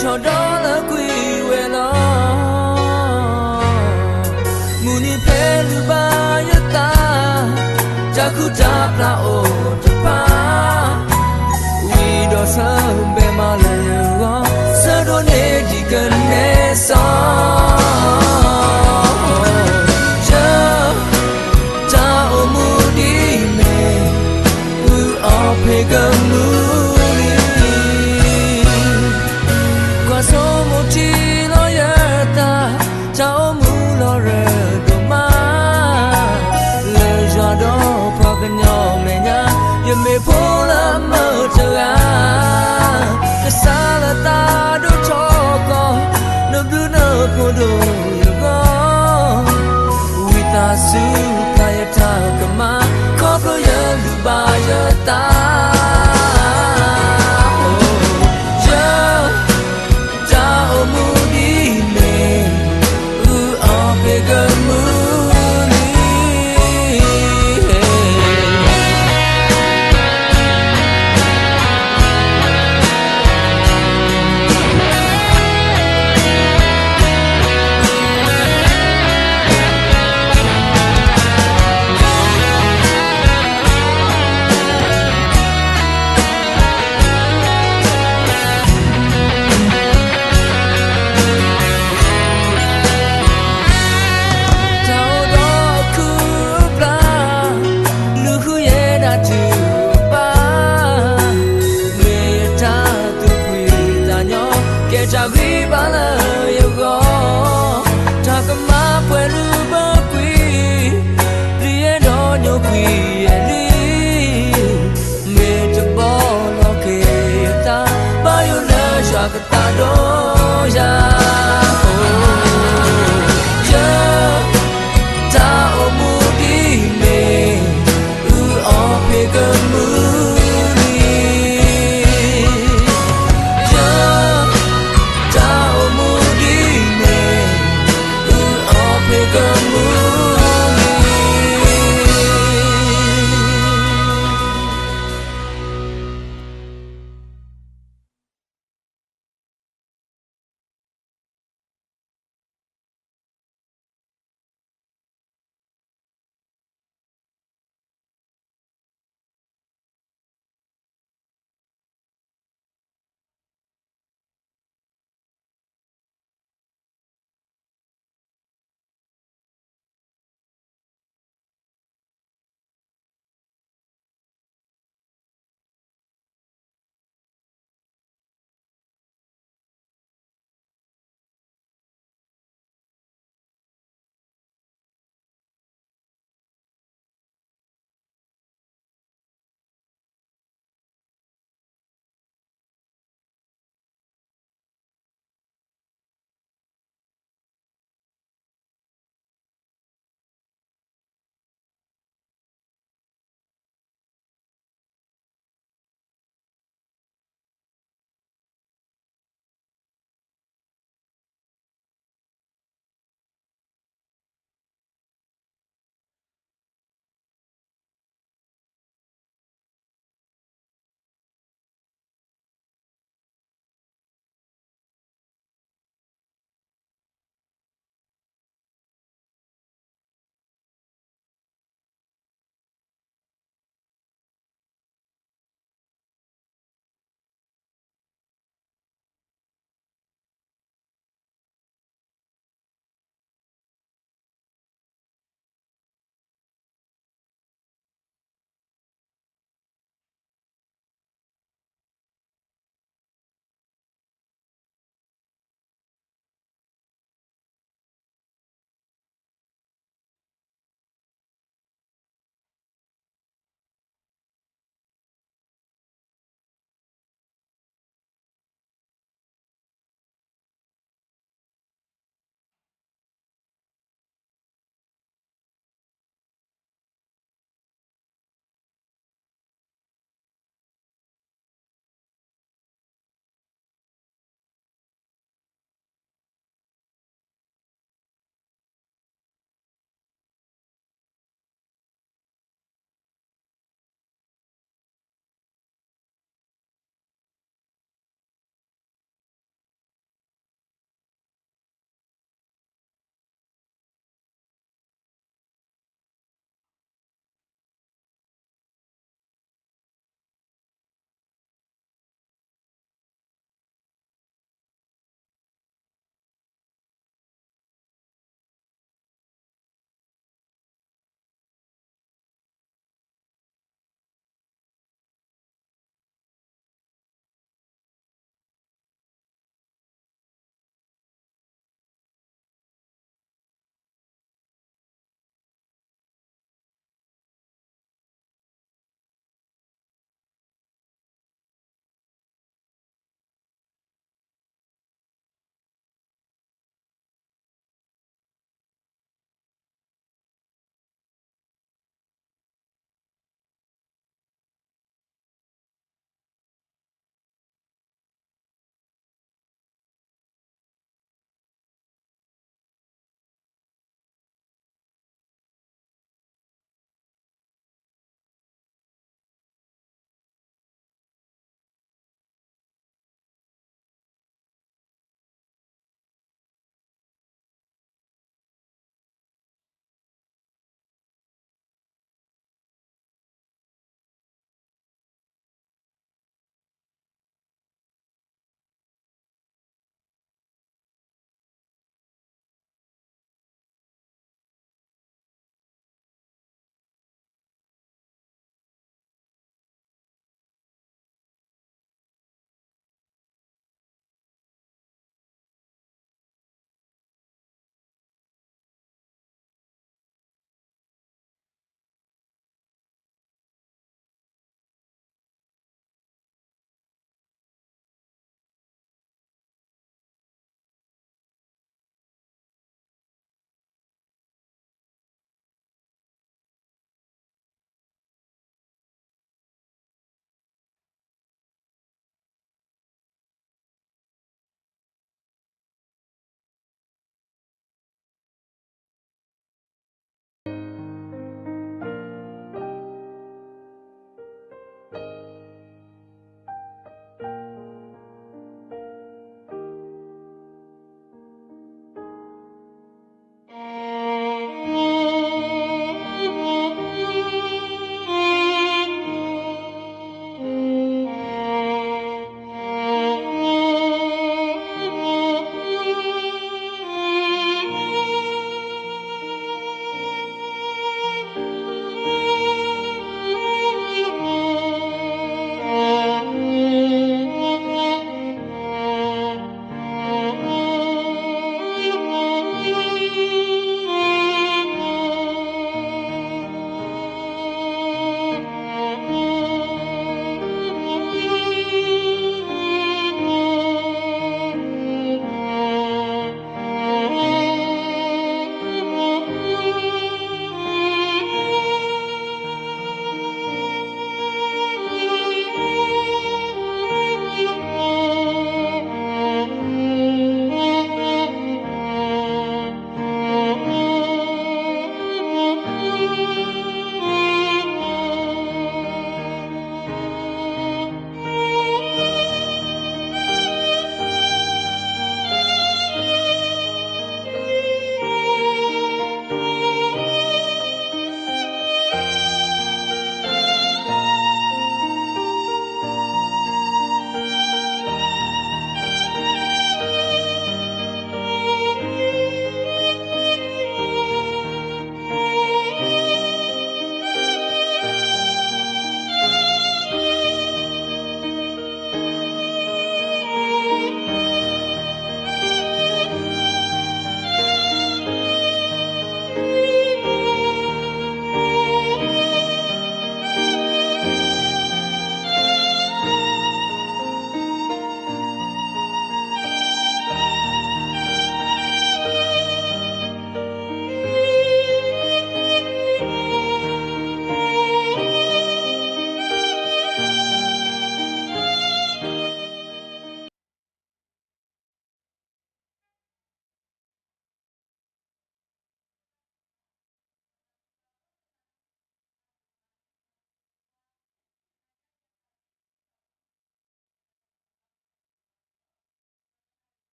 ထီၣ်ဒီးလၢကွံာ်ဝဲလီၤ. မုၢ်နံၤဖဲလုၢ်ဘၣ်ယသး, တၢ်ဃူတၢ်ဖိးအိၣ်တဖၣ်, ဝံၤဒီးဆၢဘဲမးလၢယဂီၢ်, ဆၢဒိးန့ၢ်ဒံးကနဲစီ, ယ တၢ်အိၣ်မူဒ်အံၤမ့ၢ် အုၣ်အီၣ်ဖံးကမူလံ. ကွၢ်ဆိကမိၣ်ထံလီၤယသး, တၢ်အိၣ်မူလီၤရၢဒိၣ်မး, လၢယွၤဒီးပှၤကညီမဲာ်ညါ, ယမ့ၢ်ဖိလၢအမုာ်တဂၤ, ကစၢ်လၢသးဒိၣ်ထီၣ်ကီၢ်, နဘျုးနဖှိၣ်ဒိၣ်ယဂီၢ်, ဝံသးစူၤပျၢ်ယတၢ်ကမၣ်, ခီဖျိယလုၢ်ဘၣ်ယသး, ယ တၢ်အိၣ်မူဒ်အံၤမ့ၢ် အုၣ်အီၣ်ဖံးကမူလံ.မ့ၢ်ယတၢ်သူၣ်ဖှံသးညီ, ကဲတၢ်ဂံၢ်ဘါလၢယဂီၢ်, တၢ်ကမၣ်ပှဲၤလုၢ်ဘၢကွံာ်, ပျံၤယဲဒီးညိကွံာ်ယဲလံ, မ့ၢ်တဘီလီၤက့ၤယသး, ဘၣ်ယိၣ်လၢယွၤကသးဒီးယၤ, ယ တၢ်အိၣ်မူဒ်အံၤမ့ၢ် အုၣ်အီၣ်ဖံးကမူလံ, ယ တၢ်အိၣ်မူဒ်အံၤမ့ၢ် အုၣ်အီၣ်ဖံးကမူလံ.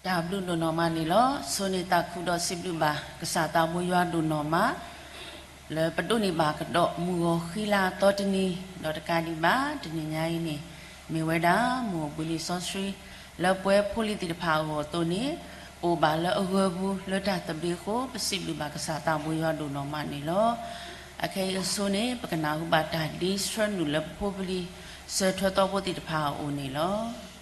တၢ်ဘျုးဒိၣ်နီၢ်မးန့ၣ်လီၤ. ဆိၣ်ဂ့ၤသးခုဒီးစံးဘျုးဘၣ် ကစၢ်သးဘိယွၤဒိၣ်နီၢ်မး လၢပဒိးန့ၢ်ဘၣ်ကဒီးမုၢ်ဂီၤဃံလၤသီတနံၤ ဒီးတကးဒံးဘၣ် တနံၤညါအံၤန့ၣ် မ့ၢ်ဝဲဒၣ် မုၢ်အိၣ်ဘှံးနံၤစီဆှံ လၢပဝဲဖိလံၤသ့ၣ်တဖၣ်အဂီၢ်အသိးန့ၣ် ပအိၣ်ဘၣ်လၢအဂၢၤပူၤလၢတၢ်သဘျ့အဃိ ပစံးဘျုးဘၣ်ကစၢ်သးဘိယွၤဒိၣ်နီၢ်မးန့ၣ်လီၤ. အခဲအံၤအဆိန့ၣ် ပကနၢ်ဟူဘၣ်တၢ်ဒ့ဆှၢနုာ်လၢပဖိပလံၤ စၢၤထွဲသီဖိသ့ၣ်တဖၣ်အအိၣ်န့ၣ်လီၤ.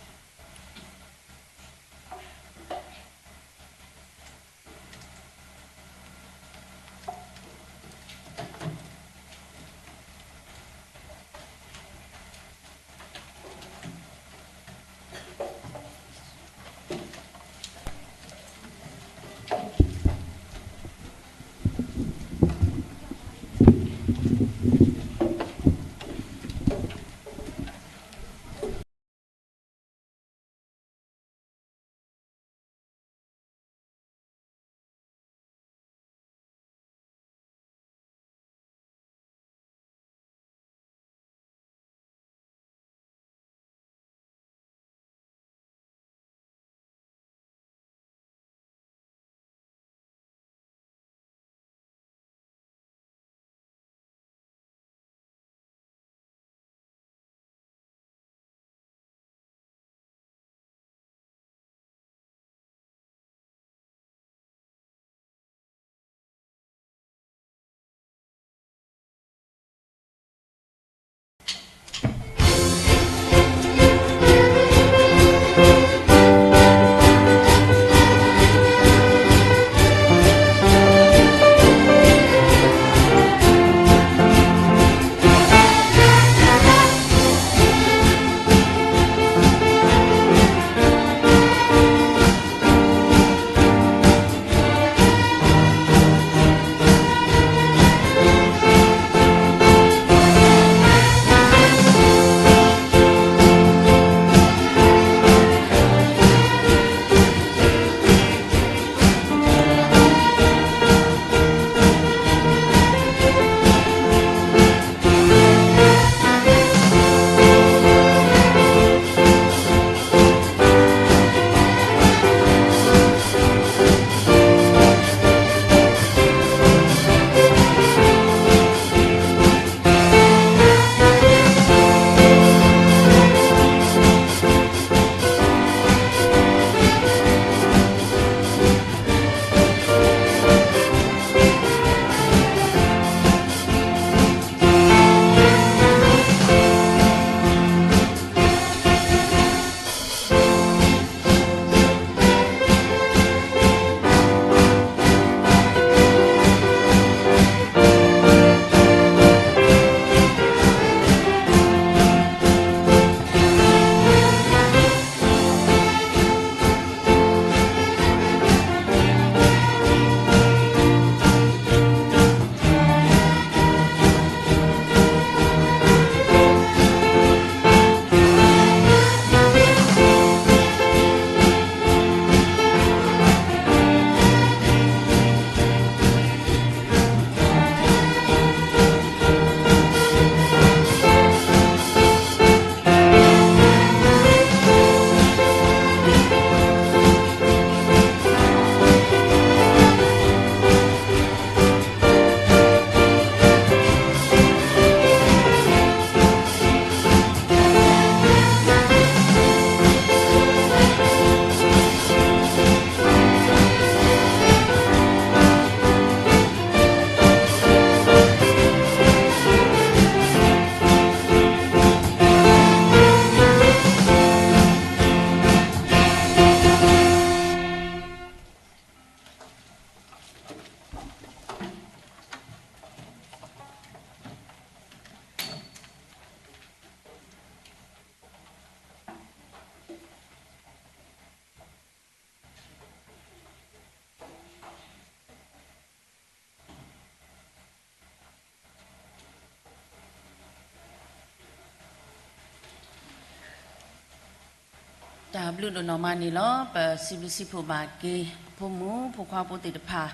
တၢ်ဘျုးဒိၣ်နီၢ်မးန့ၣ်လီၤ. ပစံးဘျုးစံးဖှိၣ်ဘၣ်က့ၤ ဖိမုၣ်ဖိခွါဖိသ့ၣ်တဖၣ်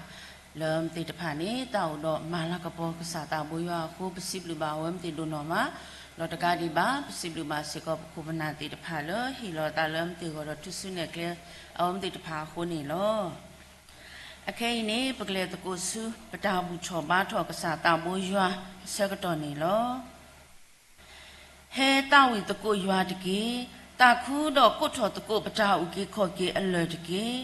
လၢမ့ၢ်သ့ၣ်တဖၣ်န့ၣ် တၢ်အိၣ်ဒီးမၤလၤကပီၤကစၢ်သးဘိယွၤအဃိ ပစံးဘျုးဘၣ်အဝဲမ့ၢ်သ့ၣ်ဒိၣ်နီၢ်မး ဒီးတကးဒံးဘၣ် ပစံးဘျုးဘၣ်စ့ၢ်ကီးပခိၣ်ပနၢ်သ့ၣ်တဖၣ်လၢဟ့ၣ်လီၤသးလၢအဝဲသ့ၣ်အဂီၢ်ဒီးထူၣ်စုနဲၣ်ကျဲအဝဲသ့ၣ်တဖၣ်အဃိန့ၣ်လီၤ. အခဲအံၤန့ၣ် ပကလဲၤသကိးဆူ ပတၢ်ဘူၣ်ထီၣ်ဘါထီၣ်ကစၢ်သးဘိယွၤအဆၢကတီၢ်န့ၣ်လီၤ. ဟဲသးဝံၣ်သကိးယွၤတက့ၢ်. သးခုဒီးကိးထီၣ်သကိးပတၢ်အုၣ်က့ၤခီၣ်က့ၤအလၢၢ်တက့ၢ်.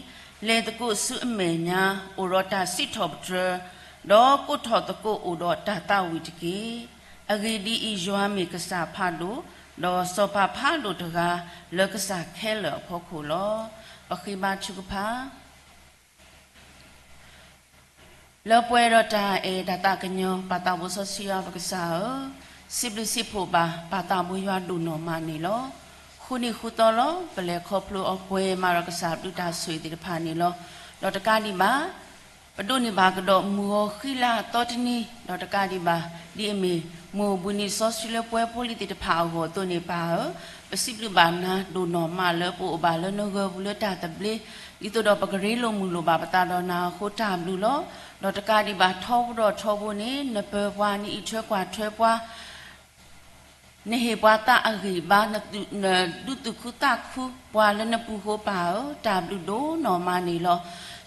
လဲၤသကိးဆူအမဲာ်ညါ အိၣ်ဒီးတၢ်စံးထီၣ်ပတြၢၤ, ဒီးကိးထီၣ်သကိးအိၣ်ဒီးတၢ်သးဝံၣ်တက့ၢ်. အဂ့ၢ်ဒ်အံၤ, ယွၤမ့ၢ်ကစၢ်ဖးဒိၣ်, ဒီးစီၤပၤဖးဒိၣ်တဂၤ လၢကစၢ်ခဲလၢာ်အဖီခိၣ်လီၤ. ပဃ့ဘါထုကဖၣ်. လၢပှဲၤဒီးတၢ်အဲၣ်တၢ်သးကညီၤ ပၢ်သးဘိစီဆှံယွၤပကစၢ်ဧၢ, စံးဘျုးစံးဖှိၣ်ဘၣ် ပၢ်သးဘိယွၤဒိၣ်နီၢ်မးန့ၣ်လီၤ. ဃုနံၤဃုသီလီၤ ပလဲၤခီဖျိအီၤပှဲၤမးဒီးကစၢ်ဘျုးတၢ်ဆိၣ်ဂ့ၤသ့ၣ်တဖၣ်န့ၣ်လီၤ. ဒီးတကးဒံးဘၣ် ပဒိးန့ၢ်ဘၣ်ကဒီးမုၢ်ဂီၤဃံလၤအသီတနံၤ, ဒီးတကးဒံးဘၣ် ဒ်အမ့ၢ်မုၢ်အိၣ်ဘှံးနံၤစီဆှံလၢပဝဲဖိလံၤသ့ၣ်တဖၣ်အဂီၢ်အသိးန့ၣ် ပၢ်ဧၢ, ပစံးဘျုးဘၣ်နၤဒိၣ်နီၢ်မးလၢပအိၣ်ဘၣ်လၢနဂၢၢ်ပူၤလၢတၢ်သဘျ့ ဒ်သိးဒီးပကရ့လိာ်မုာ်လိာ်ဘၣ်ပသးဒီးနၤအဃိတၢ်ဘျုးလီၤ. ဒီးတကးဒံးဘၣ်ထီဘိဒီးထီဘိန့ၣ် နပၢၤပှၤ နအံးထွဲကွၢ်ထွဲပှၤ နဟ့ၣ်ပှၤသးအဂံၢ်ဘါ နဒုးသူၣ်ခုသးခုပှၤလၢနပူၤဃိပၢ်ဧၢ, တၢ်ဘျုးဒိၣ်နီၢ်မးန့ၣ်လီၤ.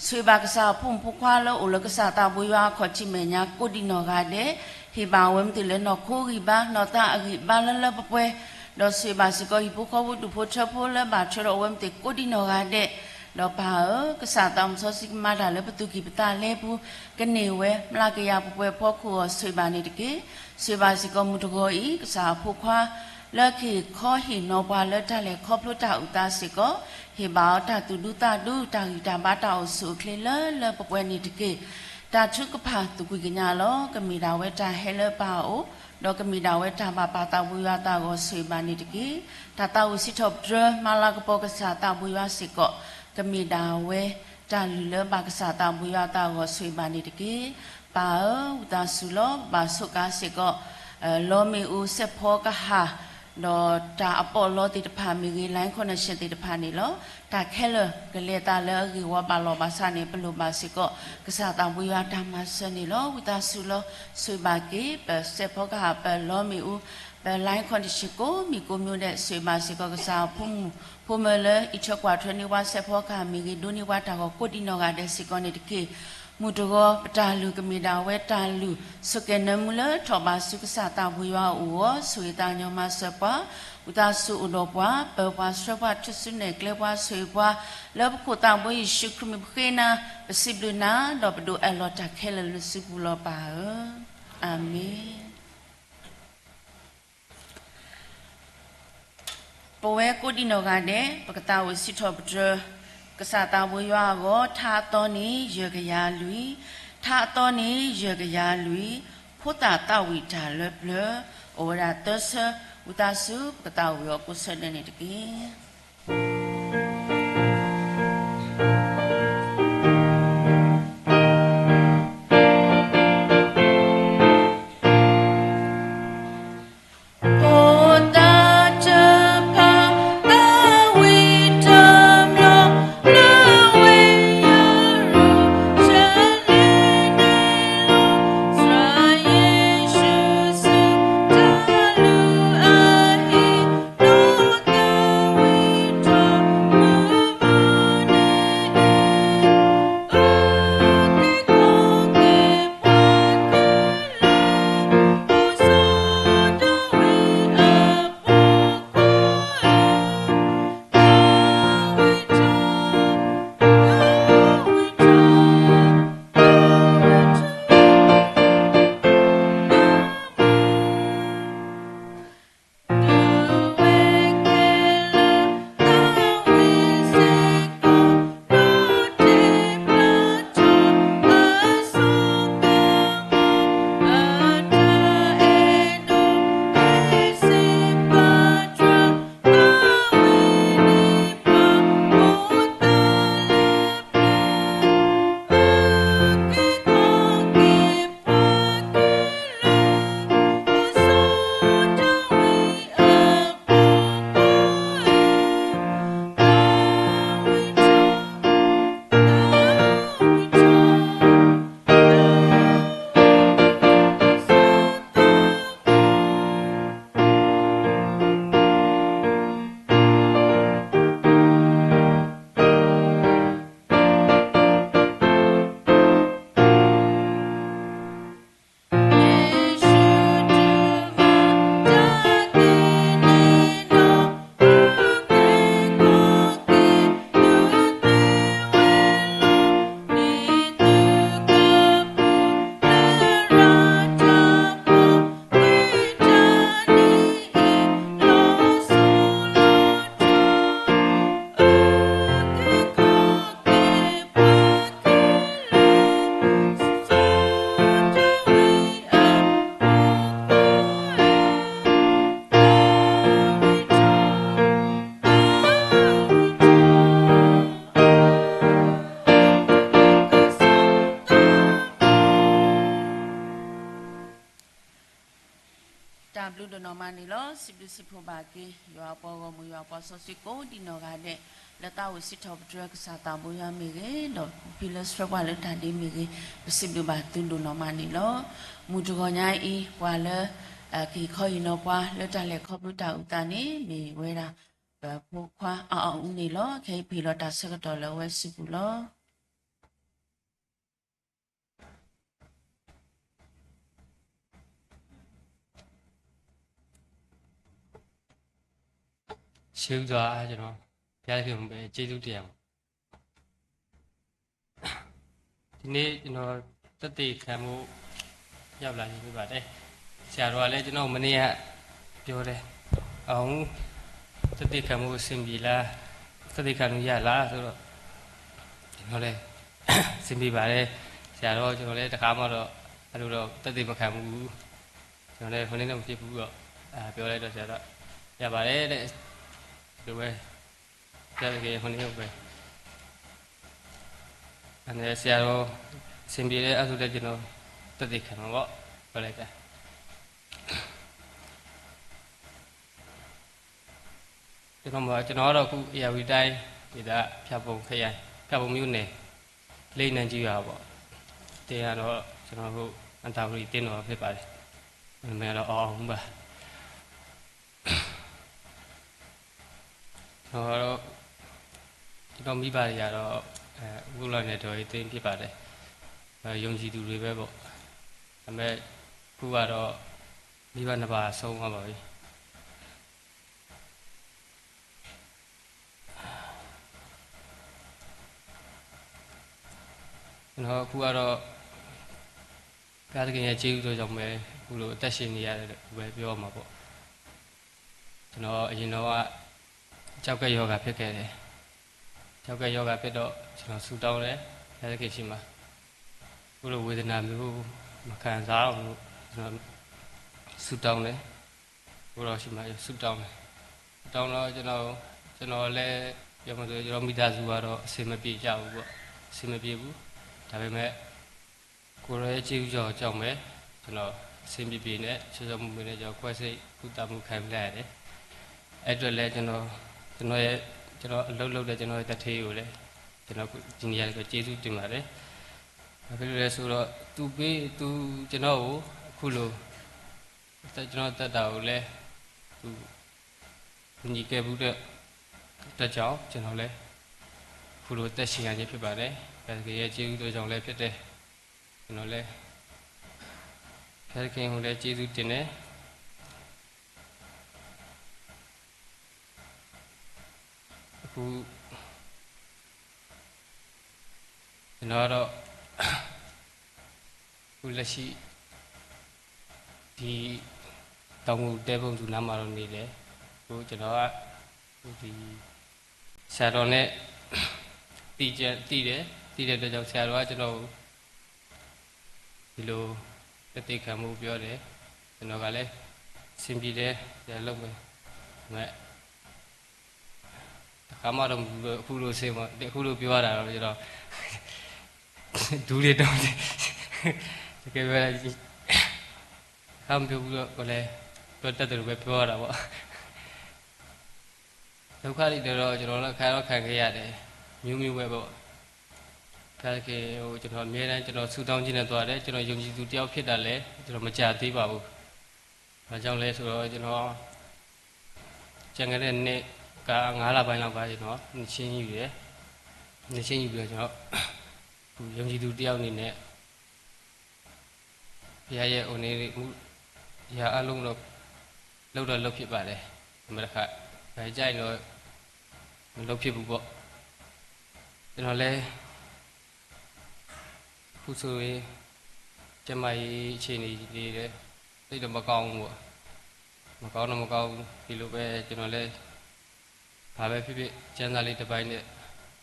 ဆိၣ်ဂ့ၤဘၣ်ကစၢ်အဖိမုၣ်ဖိခွါလၢအိၣ်လၢကစၢ်သးဘိယွၤအခီၣ်ထံးမဲာ်ညါကိးဒံးနီၢ်ဂၤဒဲး, ဟ့ၣ်ဘၣ်အဝဲမ့ၢ်သ့ၣ်လၢနီၢ်ခိဂံၢ်ဘါ နီၢ်သးအဂံၢ်ဘါလၢလၢပှဲၤပှဲၤ, ဒီးဆိၣ်ဂ့ၤဘၣ်စ့ၢ်ကီးဟံၣ်ဖိဃီဖိဒူၣ်ဖိထၢဖိလၢဘၣ်ထွဲဒီးအဝဲမ့ၢ်သ့ၣ်ကိးဒံးနီၢ်ဂၤဒဲး, ဒီးပၢ်ဧၢ, ကစၢ်သးမုၢ်စီဆှံကမၤတၢ်လၢပသူၣ်ကံၢ်ပသးလဲပူၤ, ကန့ၢ်ဝဲမျးကယၤပှဲၤပှဲၤဖီခိၣ်အဂီၢ်ဆိၣ်ဂ့ၤဘၣ်န့ၣ်တက့ၢ်. ဆိၣ်ဂ့ၤဘၣ်စ့ၢ်ကီးမုၢ်တဂီၤအံၤ ကစၢ်အဖိခွါ လၢကဟ့ၣ်ခီဟ့ၣ်နီၤပှၤလၢတၢ်လဲၤခီဖျိတၢ်အုၣ်သးစ့ၢ်ကီး, ဟ့ၣ်ဘၣ်အီၤတၢ်သူၣ်ဒူသးဒူ တၢ်ဂံၢ်တၢ်ဘါတၢ်အိၣ်ဆူၣ်အိၣ်ချ့လၢလၢပှဲၤပှဲၤန့ၣ်တက့ၢ်. တၢ်ထုကဖၣ်သူၣ်ကွံာ်ကညးလီၤ. ကမ့ၢ်ဒၣ်ဝဲတၢ်ဟဲလၢပၢ်အအိၣ်, ဒီးကမ့ၢ်ဒၣ်ဝဲတၢ်ဘၣ်ပၢ်သးဘိယွၤအသးအဂီၢ်ဆိၣ်ဂ့ၤဘၣ်န့ၣ်တက့ၢ်. တၢ်သးဝံၣ်စံးထီၣ်ပတြၢၤ မၤလၤကပီၤကစၢ်သးဘိယွၤစ့ၢ်ကီး, ကမ့ၢ်ဒၣ်ဝဲတၢ်လုၢ်လၢဘၣ်ကစၢ်သးဘိယွၤအသးအဂီၢ်ဆိၣ်ဂ့ၤဘၣ်န့ၣ်တက့ၢ်. ပၢ်ဧၢ, ဝံသးစူၤလီၤ ဘၣ်ဆိးကါစ့ၢ်ကီး လီမ့ၣ်အူစဲးဖီကဟၣ် ဒီးတၢ်အပီးလီသ့ၣ်တဖၣ်မ့ၢ်ဂ့ၤ line connection သ့ၣ်တဖၣ်န့ၣ်လီၤ. တၢ်ခဲလၢာ်ကလဲၤသးလၢအဂ့ၢ်ဝီဘၣ်လီၤဘၣ်ဆၣ်န့ၣ် ပလိၣ်ဘၣ်စ့ၢ်ကီး ကစၢ်သးဘိယွၤတၢ်မၤစၢၤန့ၣ်လီၤ. ဝံသးစူၤလီၤ ဆိၣ်ဂ့ၤဘၣ်က့ၤ ပစဲးဖီကဟၣ် ပလီမ့ၣ်အူ ပ line connection ကိးမံၤကိးမံၤဒဲး ဆိၣ်ဂ့ၤဘၣ်စ့ၢ်ကီး ကစၢ်ဖိမုၣ်ဖိမၢၤလၢအံးထွဲကွၢ်ထွဲန့ၢ်ပှၤစဲးဖီကဟၣ်မ့ၢ်ဂ့ၤ ဒိးန့ၢ်ပှၤတၢ်ဂီၤကိးဒံးနီၢ်ဂၤဒဲးစ့ၢ်ကီးန့ၣ်တက့ၢ်. မုၢ်တဂီၤ ပတၢ်လုၢ်ကမ့ၢ်ဒၣ်ဝဲတၢ်လုၢ် ဆိၣ်ကဲၤနၢမူလၢထီၣ်ဘးဆူကစၢ်သးဘိယွၤအအိၣ်အဂီၢ် ဆိၣ်ဂ့ၤသးကညီၤမၤစၢၤပှၤ ဝံသးစူၤအိၣ်ဒီးပှၤ ပၢၤပှၤဆှၢပှၤ ထူၣ်စုနဲၣ်ကျဲပှၤ ဆိၣ်ဂ့ၤပှၤ လၢပခိၣ်သးဘိယ့ၣ်ၡူးခရံာ်မံၤပဃ့နၤ ပစံးဘျုးနၤ ဒီးပဒိးအဲၣ်လီၤတၢ်ခဲလၢာ်လၢစုပူၤလီၤပၢ်ဧၢ. အၤမ့ၣ်. ပဝဲကိးဒံးနီၢ်ဂၤဒဲး ပကသးဝံၣ်စံးထီၣ်ပတြၢၤ ကစၢ်သးဘိယွၤအဂီၢ် ထါအသီန့ၣ် ယဲၢ်ကယၤလွံၢ်, ထါအသီန့ၣ် ယဲၢ်ကယၤလွံၢ်, ဖိသၣ်သးဝံၣ်တၢ်လၢပျၢၤ, အိၣ်ဝဲဒၣ်သၢဆၢ ဝံသးစူၤ ပကသးဝံၣ်အီၤကိးဆၢဒဲးန့ၣ်တက့ၢ်. တၢ်ဘျုးဒိၣ်နီၢ်မးန့ၣ်လီၤ. စံးဘျုးစံးဖှိၣ်ဘၣ်က့ၤ ယွၤအပှၤဂီၢ်မုၢ် ယွၤအပှၤစီဆှံကိးဒံးနီၢ်ဂၤဒဲး လၢသးအိၣ်စံးထီၣ်ပတြၢၤကစၢ်သးဘိယွၤမ့ၢ်ဂ့ၤ, ဒီးဖံလၢဆှၢပှၤလၢတၢ်ဒ့မ့ၢ်ဂ့ၤ, ပစံးဘျုးဘၣ်သုဒိၣ်နီၢ်မးန့ၣ်လီၤ. မုၢ်တဂီၤညါအံၤ ပှၤလၢ ကဟ့ၣ်ခီဟ့ၣ်နီၤပှၤလၢတၢ်လဲၤခီဖျိတၢ်အုၣ်သးန့ၣ် မ့ၢ်ဝဲဒၣ် ပဖိခွါအီၣ်အီၣ်အူန့ၣ်လီၤ. ခဲအံၤပဟ့ၣ်လီၤတၢ်ဆၢကတီၢ်လၢအဝဲစုပူၤလီၤ. ရှ့းဦးစွာ ကျွန်တော် ဘုရားသခင်ကို ပဲကျေးဇူးတင်ရအောင်. ဒီနေ့ ကျွန်တော် သက်သေခံဖို့ ရောက်လာခြင်းဖြစ်ပါတယ်. ဆရာတော်ကလည်း ကျွန်တော် မနေ့က ပြောတယ်. အောင်ဦး သက်သေခံဖို့ အဆင်ပြေလား? သက်သေခံလို့ရလားဆိုတော့ ကျွန်တော်လည်း အဆင်ပြေပါတယ် ဆရာတော်, ကျွန်တော်လည်း တစ်ခါမှတော့ အဲ့လိုတော့ သက်သေမခံဘူး. ကျွန်တော်လည်း ဟိုနေ့တော့ မဖြစ်ဘူးတော့ အာ ပြောလိုက်တော့ ဆရာတော် ရပါတယ်တဲ့. ဒီလိုပဲ ဘုရားသခင် ဟိုနေ့ပဲ အဲ့ဒါ ဆရာတော် အဆင်ပြေတဲ့ အဲ့ဆိုတဲ့ ကျွန်တော် သက်သေခံမှာပေါ့ ပြောလိုက်တာ. ကျွန်တော်မှာ ကျွန်တော်ကတော့ အခု ဧရာဝတီတိုင်း ဒေသ ဖျာပုံခရိုင် ဖျာပုံမြို့နယ် လင်းနံကျေးရွာပေါ့. တင်ကတော့ ကျွန်တော်တို့ အတ္တဝတီ အသင်းတော်ဖြစ်ပါတယ်. နာမည်ကတော့ အောင်အောင်ဦးပါ. ကျွန်တော်ကတော့ ကျွန်တော့်မိဘတွေကတော့ အဲ ဝိုလ်လီၤနယ်တော်ရေးသင်းဖြစ်ပါတယ်. အဲ ယုံကြည်သူတွေပဲပေါ့. ဒါပေမဲ့ အခုကတော့ မိဘနှစ်ပါးဆုံးသွားပါပြီ. ကျွန်တော်အခုကတော့ ဘုရားသခင်ရဲ့ကျေးဇူးတော်ကြောင့်ပဲ အခုလိုအသက်ရှင်နေရတယ်လို့ပဲပြောရမှာပေါ့. ကျွန်တော်အရင်တော့က ကျောက်ကပ်ရောဂါဖြစ်ခဲ့တယ်. ကျောက်ကပ်ရောဂါဖြစ်တော့ ကျွန်တော်ဆုတောင်းတယ် ဘုရားသခင်ရှေ့မှာ. အခုလိုဝေဒနာမျိုးမခံစားအောင်လို့ ကျွန်တော်ဆုတောင်းတယ်. ဘုရားရှေ့မှာ ဆုတောင်းတယ်. ဆုတောင်းတော့ ကျွန်တော် ကျွန်တော်လည်း ပြောမယ်ဆိုရင် ကျွန်တော်မိသားစုကတော့ အဆင်မပြေကြဘူးပေါ့. အဆင်မပြေဘူး. ဒါပေမဲ့ ကိုယ်တော်ရဲ့ကျေးဇူးတော်ကြောင့်ပဲ ကျွန်တော် အဆင်ပြေပြေနဲ့ ချောချောမွေ့မွေ့နဲ့ ကျွန်တော် ခွဲစိတ်ကုသမှုခံယူလိုက်ရတယ်. အဲ့အတွက်လည်း ကျွန်တော် ကျွန်တော်ရဲ့ ကျွန်တော်အလုပ်လုပ်တဲ့ ကျွန်တော်ရဲ့သူဌေးကိုလည်း ကျွန်တော် ဒီနေရာကနေ ကျေးဇူးတင်ပါတယ်. ဘာဖြစ်လို့လဲဆိုတော့ သူပေး သူ ကျွန်တော်ကို အခုလို ကျွန်တော့်အသက်တာကိုလည်း သူ ကူညီခဲ့ဖူးတဲ့အတွက်ကြောင့် ကျွန်တော်လည်း အခုလိုအသက်ရှင်ရခြင်းဖြစ်ပါတယ်. ဘုရားသခင်ရဲ့ကျေးဇူးတော်ကြောင့်လည်းဖြစ်တယ်. ကျွန်တော်လည်း ဘုရားသခင်ကိုလည်းကျေးဇူးတင်တယ်. အခု ကျွန်တော်ကတော့ အခုလက်ရှိ ဒီ တောင်ငူတဲဘုံသူနားမှာတော့နေတယ်. အခုကျွန်တော်က ဒီ ဆရာတော်နဲ့ သိကြ သိတယ်. သိတဲ့အတွက်ကြောင့် ဆရာတော်က ကျွန်တော်ကို ဒီလို သက်သေခံမှုပြောတယ်. ကျွန်တော်ကလည်း အဆင်ပြေတယ်, ပြန်လုပ်မယ်. ဒါပေမဲ့ တစ်ခါမှတော့ မဟုတ်ဘူး, အခုလိုအဆင်မ အခုလိုပြောရတာတော့ ကျွန်တော် ဒူးတွေတုံးတယ်. တကယ်ပဲ တစ်ခါမပြောဘူးတော့ ကိုယ်လည်း ပြောတတ်တယ်လို့ပဲ ပြောရတာပေါ့. ဒုက္ခတွေတော့ ကျွန်တော်လည်း ခံတော့ခံခဲ့ရတယ်, မျိုးမျိုးပဲပေါ့. ဘုရားသခင်ကို ကျွန်တော် အမြဲတမ်း ကျွန်တော် ဆုတောင်းခြင်းနဲ့ သွားတယ်. ကျွန်တော် ယုံကြည်သူတစ်ယောက်ဖြစ်တာလည်း ကျွန်တော် မကြာသေးပါဘူး. ဘာကြောင့်လဲဆိုတော့ ကျွန်တော် ကျန်ခဲ့တဲ့နှစ်က ငါးလပိုင်းလောက်က ကျွန်တော် နှစ်ခြင်းယူတယ်. နှစ်ခြင်းယူပြီးတော့ ကျွန်တော် ယုံကြည်သူတစ်ယောက်အနေနဲ့ ဘုရားရဲ့ အိုနေမှု ရာအားလုံးတော့ လုပ်တော့လုပ်ဖြစ်ပါတယ်. ဒါပေမဲ့တစ်ခါ ဘယ်ကြိုက်တော့ မလုပ်ဖြစ်ဘူးပေါ့. ကျွန်တော်လည်း အခုဆိုရင် ကျန်းမာရေးအခြေအနေတွေလည်း သိပ်တော့မကောင်းဘူးပေါ့. မကောင်းတော့မကောင်းဘူး. ဒီလိုပဲ ကျွန်တော်လည်း ဘာပဲဖြစ်ဖြစ် ကျမ်းစာလေးတစ်ပိုင်းနဲ့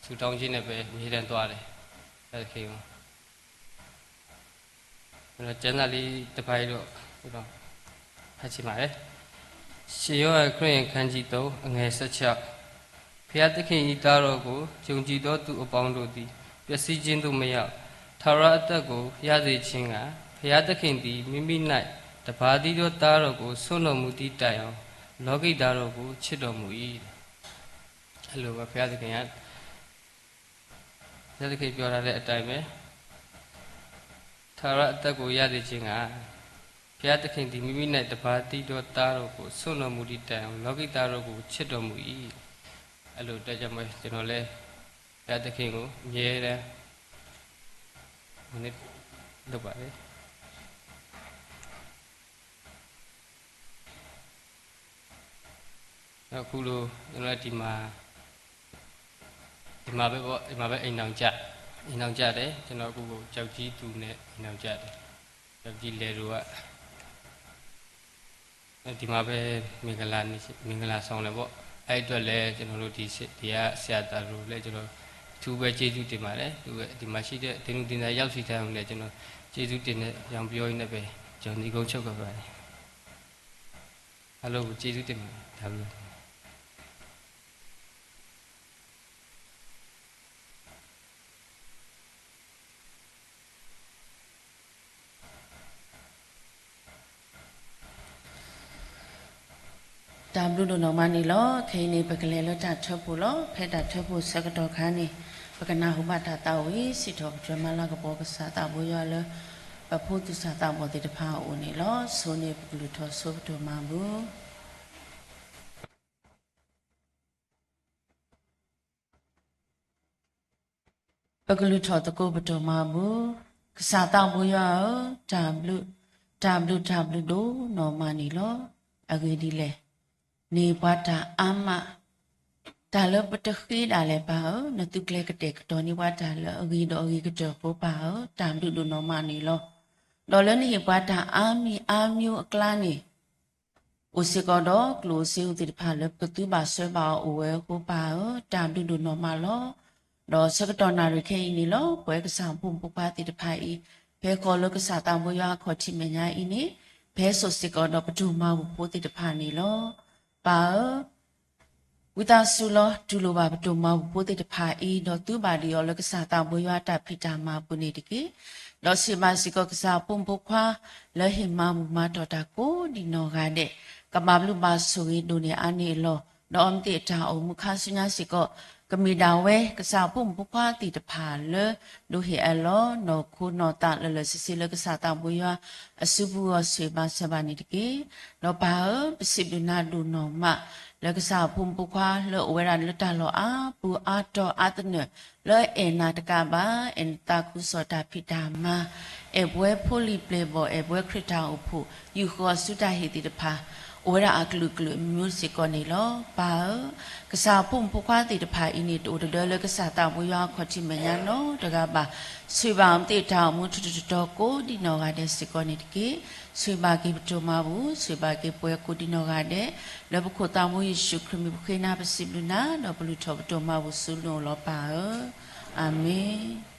ဆုတောင်းခြင်းနဲ့ပဲ အမြဲတမ်းသွားတယ်. ဘုရားသခင်ကို ကျွန်တော် ကျမ်းစာလေးတစ်ပိုင်းတော့ ကျွန်တော် ဖတ်ချင်ပါတယ်. ရှင်ယောဟန်ခရစ်ယာန် ခန်းကြီးသုံး အငယ်ဆယ့်ခြောက်. ဘုရားသခင်၏ သားတော်ကို ယုံကြည်သောသူအပေါင်းတို့သည် ပျက်စီးခြင်းသို့မရောက်၊ ထာဝရအသက်ကို ရစေခြင်းငှာ ဘုရားသခင်သည် မိမိ၌ တပါးသံဒီးသါဒီးကအိၣ်, ဆိနီၣ်မူသံတၢ်အံၤ, လောကီသားတို့ကို ချစ်တော်မူ၏. အလိၤဘၣ် ဘုရားသခင်က ဘုရားသခင် ပြောထားတဲ့အတိုင်းပဲ, ထာဝရအသက်ကို ရစေခြင်းငှာ, ဘုရားသခင်သည် မိမိ၌တပါးသံဒီးသါတို့ကို ဆိနီၣ်မူသည့်တိုင်အောင် လောကီသားတို့ကို ချစ်တော်မူ၏. အဲ့လိုအတွက်ကြောင့်မို့ ကျွန်တော်လည်း ဘုရားသခင်ကို အမြဲတမ်း ဟိုနေ့ လုပ်ပါတယ်. အခုလို ကျွန်တော်ဒီမှာ ဒီမှာပဲပေါ့, ဒီမှာပဲ အိမ်ထောင်ကျ, အိမ်ထောင်ကျတယ်. ကျွန်တော်အခု ကျောက်ကြီးသူနဲ့ အိမ်ထောင်ကျတယ်. ကျောက်ကြီးလယ်တို့က ဒီမှာပဲ မင်္ဂလာနေ့, မင်္ဂလာဆောင်တယ်ပေါ့. အဲ့အတွက်လည်း ကျွန်တော်တို့ဒီ ဒီက ဆရာသံတို့လည်း ကျွန်တော် အထူးပဲ ကျေးဇူးတင်ပါတယ်. ဒီမှာရှိတဲ့ သင်တို့ သင်သာရောက်ရှိထားအောင်လည်း ကျွန်တော် ကျေးဇူးတင်တဲ့အကြောင်း ပြောရင်းနဲ့ပဲ ကျွန်တော် နိဂုံးချုပ်ခဲ့ပါတယ်. အားလုံးကို ကျေးဇူးတင်ပါတယ်. ဒါမျိုး တၢ်ဘျုးဒိၣ်နီၢ်မးန့ၣ်လီၤ. ခဲအံၤန့ၣ် ပကလဲၤလၢတၢ်ထၢဖှိၣ်လီၤ. ဖဲတၢ်ထၢဖှိၣ်ဆၢကတီၢ်ခါန့ၣ် ပကနၢ်ဟူဘၣ်တၢ်သးဝံၣ် စံးထီၣ်ပတြၢၤမၤလၤကပီၤကစၢ်သးဘိယွၤလၢ ပဖိသူၣ်စၢ်သးဘီၣ်သ့ၣ်တဖၣ်အအိၣ်န့ၣ်လီၤ. ဆိန့ၣ် ပကလုၢ်ထီၣ်ဆိပတိၢ်မၤဘူၣ် ပကလုၢ်ထီၣ်သကိးပတိၢ်မၤဘူၣ်. ကစၢ်သးဘိယွၤဧၢ, တၢ်ဘျုး, တၢ်ဘျုး, တၢ်ဘျုးဒိၣ်နီၢ်မးန့ၣ်လီၤ. အဂ့ၢ်ဒ်လဲၣ်, န့ၢ်ပှၤတၢ်အါမး, တၢ်လၢပတဃ့ဒၣ်လဲာ်ပၢ်ဧၢ, နသုကျဲကတဲာ်ကတီၤန့ၢ်ပှၤတၢ်လၢအဂ့ၤဒီးအဂ့ၤကတၢၢ်ဖိပၢ်ဧၢ, တၢ်ဘျုးဒိၣ်နီၢ်မးန့ၣ်လီၤ. ဒီးလၢနဟ့ၣ်ပှၤတၢ်အါမံၤအါမံၤအကျါန့ၣ် အိၣ်စ့ၢ်ကီးဒီးကျိၣ်စ့ဧိၤသ့ၣ်တဖၣ်လၢပကသုဘၣ်ဆှၢဘၣ်အီၤအိၣ်ဝဲအဃိပၢ်ဧၢ, တၢ်ဘျုးဒိၣ်နီၢ်မးလီၤ. ဒီးဆၢကတီၢ်နၣ်ရံၣ်ခဲအံၤန့ၣ်လီၤ, ပဝဲကစၢ်အဖိမုၣ်ဖိခွါသ့ၣ်တဖၣ်အံၤ, ဖဲဃီၤလၢကစၢ်သးဘိယွၤအခီၣ်ထံးမဲာ်ညါအံၤန့ၣ်, ဖဲစိာ်စ့ၢ်ကီးဒီးပတိၢ်မၤဘူၣ်ဖိသ့ၣ်တဖၣ်န့ၣ်လီၤ. ပၢ်ဧၢ, ဝံသးစူၤလီၤ, တူၢ်လိာ်ဘၣ်ပတိၢ်မၤဘူၣ်ဖိသ့ၣ်တဖၣ်အံၤ, ဒီးသုဘၣ်ဒံးအီၤလၢကစၢ်သးဘိယွၤအတၢ်ဖံးတၢ်မၤအပူၤန့ၣ်တက့ၢ်. ဒီးဆံးဘၣ်စ့ၢ်ကီးကစၢ်အဖိမုၣ်ဖိခွါ လၢဟ့ၣ်မၤဘူၣ်မၤတီၢ်တၢ်ကိးဒံးနီၢ်ဂၤဒဲး, ကဘၣ်ဘျုးဘၣ်ဆိၣ်ဂ့ၤဒိၣ်န့ၢ်အါန့ၢ်အလီၢ်, ဒီးအဝဲသ့ၣ်အတၢ်အိၣ်မူခါဆူညါစ့ၢ်ကီး, ကမ့ၢ်ဒၣ်ဝဲကစၢ်အဖိမုၣ်ဖိခွါသ့ၣ်တဖၣ်လၢ ဒိးဟ့ၣ်အလီၢ်နီၢ်ခိနီၢ်သးလၢာ်လၢာ်ဆ့ဆ့လၢကစၢ်သးဘိယွၤအစုပူၤအဂီၢ် ဆိၣ်ဂ့ၤဘၣ်စၢၤဘၣ်န့ၣ်တက့ၢ်. ဒီးပၢ်ဧၢ, ပစံးဘျုးနၤဒိၣ်နီၢ်မး လၢကစၢ်အဖိမုၣ်ဖိခွါလၢအိၣ်ဝဲဒၣ်လၢတၢ်လီၢ်အါပူၤအါတီၤအါသနၢၣ်, လၢအဲၣ်နၤတကးဘၣ်, အဲၣ်နသးခုကစီၣ်တၢ်ဖံးတၢ်မၤ, အဲၣ်ပဝဲဖိလံၤပျဲၢ်ဘီၣ်, အဲၣ်ပဝဲခရံာ်တၢ်အိၣ်ဖှိၣ်, ယူၢ်ဃီၤဆူတၢ်ဟ့ၣ်သ့ၣ်တဖၣ်, အိၣ်ဝဲဒၣ်အကလုာ်ကလုာ်အမျိုးစ့ၢ်ကီးန့ၣ်လီၤ. ပၢ်ဧၢ, ကစၢ်အဖိမုၣ်ဖိခွါသ့ၣ်တဖၣ်အံၤန့ၣ် တအိၣ်တဒၢလၢကစၢ်သးဘိယွၤအခီၣ်ထံးမဲာ်ညါနီတဂၤဘၣ်. ဆိၣ်ဂ့ၤဘၣ်အဝဲသ့ၣ်တၢ်အိၣ်မူထူးထူးတီၤတီၤကိးဒံးနီၢ်ဂၤဒဲးစ့ၢ်ကီးန့ၣ်တက့ၢ်. ဆိၣ်ဂ့ၤဘၣ်က့ၤပတိၢ်မၤဘူၣ်, ဆိၣ်ဂ့ၤဘၣ်က့ၤပဝဲကိးဒံးနီၢ်ဂၤဒဲး, လၢပခိၣ်သးမူယ့ၣ်ၡူးခရံာ်မံၤပဃ့နၤပစံးဘျုးနၤ, ဒီးပလုၢ်ထီၣ်ပတိၢ်မၤဘူၣ်ဆူနအိၣ်လီၤပၢ်ဧၢ. အၤမ့ၣ်.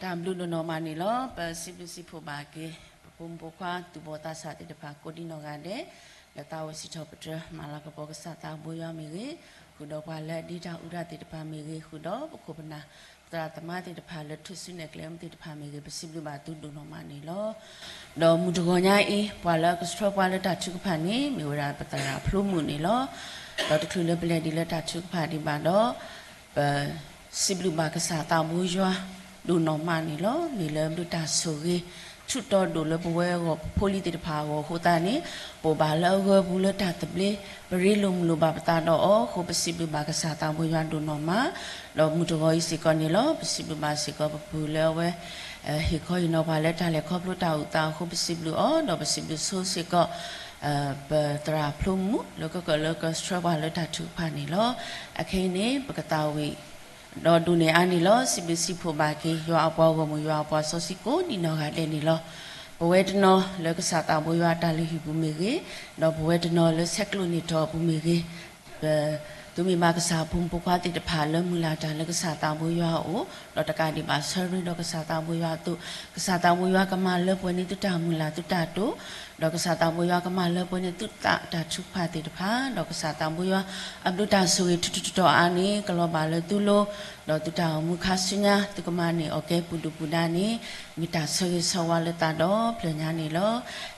တၢ်ဘျုးဒိၣ်နီၢ်မးန့ၣ်လီၤ. ပစံးဘျုးစံးဖှိၣ်ဘၣ်က့ၤ ပဖိမုၣ်ဖိခွါ သူၣ်ဘီၣ်သးစၢ်သ့ၣ်တဖၣ် ကိးဒံနီၢ်ဂၤဒဲး လၢသးဝံၣ်စံးထီၣ်ပတြၢၤ မၤလၤကပီၤကစၢ်သးဘိယွၤမ့ၢ်ဂ့ၤ, ဃုာ်ဒီးပှၤလၢအဒ့တၢ်အူတၢ်သ့ၣ်တဖၣ်မ့ၢ်ဂ့ၤ, ဃုာ်ဒီးပခိၣ်ပနၢ် ပသရၣ်သမါသ့ၣ်တဖၣ်လၢထူၣ်စုနဲၣ်ကျဲမုၢ်သ့ၣ်တဖၣ်မ့ၢ်ဂ့ၤ, ပစံးဘျုးဘၣ်သုဒိၣ်နီၢ်မးန့ၣ်လီၤ. ဒီးမုၢ်တဂီၤညါအံၤ ပှၤလၢအကဆှၢပှၤလၢတၢ်ထုကဖၣ်န့ၣ် မ့ၢ်ဝဲဒၣ်ပသရၣ်ဖျိမုၣ်န့ၣ်လီၤ. ဒီးတချုးလၢပလဲၤဒံးလၢတၢ်ထုကဖၣ်ဒံးဘၣ်ဒီး ပစံးဘျုးဘၣ်ကစၢ်သးဘိယွၤ ဒိၣ်နီၢ်မးန့ၣ်လီၤ. မ့ၢ်လၢဘျုးတၢ်ဆိၣ်ဂ့ၤ ဆူၣ်တီဒိၣ်လၢပဝဲအဂီၢ် ပဖိလံၤသ့ၣ်တဖၣ်အဂီၢ်အဃိသတးန့ၣ် ပအိၣ်ဘၣ်လၢအဂၢၤပူၤလၢတၢ်သဘျ့, ပရ့လိာ်မုာ်လိာ်ဘၣ်ပသးဒီးအီၤအဃိ ပစံးဘျုးဘၣ်ကစၢ်သးဘိယွၤဒိၣ်နီၢ်မး. ဒီးမုၢ်တဂီၤအံၤစ့ၢ်ကီးန့ၣ်လီၤ ပစံးဘျုးဘၣ်စ့ၢ်ကီးပပုၢ်လၢအဝဲ ဟ့ၣ်ခီဟ့ၣ်နီၤပှၤလၢတၢ်လဲၤခီဖျိတၢ်အိၣ်သးအဃိ ပစံးဘျုးအီၤ, ဒီးပစံးဘျုးဆိစ့ၢ်ကီး ပသရၣ်ဖျိမုၣ် လၢကကလၢကဆှၢပှၤလၢတၢ်ထုကဖၣ်န့ၣ်လီၤ. အခဲအံၤန့ၣ် ပကသးဝံၣ် ဒီးဒိးန့ၢ်အါန့ၣ်လီၤ. စံးဘျုးစံးဖှိၣ်ဘၣ်က့ၤ ယွၤအပှၤဂီၢ်မုၢ် ယွၤအပှၤစီဆှံကိးဒံနီၢ်ဂၤဒဲးန့ၣ်လီၤ. ပဝဲတနီၤလၢကစၢ်သးဘိယွၤအတၢ်လုၢ်ဟံၣ်ပူၤမ့ၢ်ဂ့ၤ, ဒီးပဝဲတနီၤလၢဆဲးကျိးန့ၢ်တီၢ်အပူၤမ့ၢ်ဂ့ၤ, ပသုမ့ၢ်ဘၣ်ကစၢ်အဖိမုၣ်ဖိခွါသ့ၣ်တဖၣ်လၢမုၢ်လၢ်တၢ်လၢကစၢ်သးဘိယွၤအအိၣ်, ဒီးတကးဒံးဘၣ်ဆၢရ့ဒီးကစၢ်သးဘိယွၤအသိး, ကစၢ်သးဘိယွၤကမၤလၢပှဲၤန့ၢ်သုတၢ်မုၢ်လၢ်သုတၢ်တိာ်, ဒီးကစၢ်သးဘိယွၤကမၤလၢပှဲၤန့ၢ်သုသးတၢ်ထုကဖၣ်သ့ၣ်တဖၣ်, ဒီးကစၢ်သးဘိယွၤအဘျုးတၢ်ဆိၣ်ဂ့ၤထူးထူးတီၤတီၤအါန့ၣ် ကလီၤဘၣ်လၢသုလိၤ, ဒီးသုတၢ်အိၣ်မူခါဆူညါသုကမၤန့ၢ်အီၣ်ကဲပူၤဒုၣ်ပူၤဒါန့ၣ် မ့ၢ်တၢ်ဆၢဂ့ၤဆၢဝါလၢသးဒီဖျၢၣ်ညါန့ၣ်လီၤ.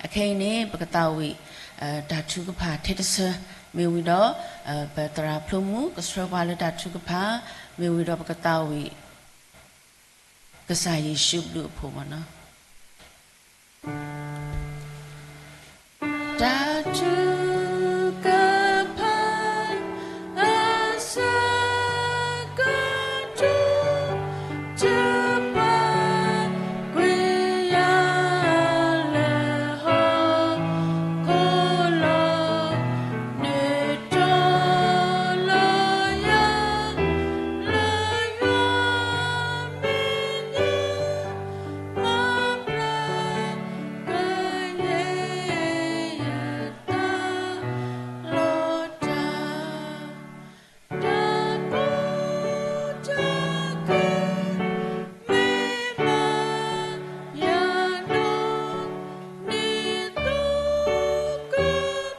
အခဲအံၤန့ၣ် ပကသးဝံၣ် တၢ်ထုကဖၣ်ထဲတဆၢ မ့ၢ်ဝံၤဒီး ပသရၣ်ဖျိမုၣ် ကဆှၢပှၤလၢတၢ်ထုကဖၣ်, မ့ၢ်ဝံၤဒီးပကသးဝံၣ် ကစၢ်ယ့ၣ်ၡူးဘျုးအဖှိၣ်မ့ၢ်နီၤ. တၢ်ထုကဖၣ် အဆၢကတီၢ် ထုကဖၣ်ကွံာ်ယၤလၢဟီၣ်ခိၣ်လီၤ. နုာ်ထီၣ်လီၤယၤလၢယွၤမဲာ်ညါ မၤဘျါကယဲၢ် ယတၢ်လီၤတၢ် တၢ်ကူတၢ်က့ၤ မ့ၢ်မၤယၤဒိးန့ၢ်သုက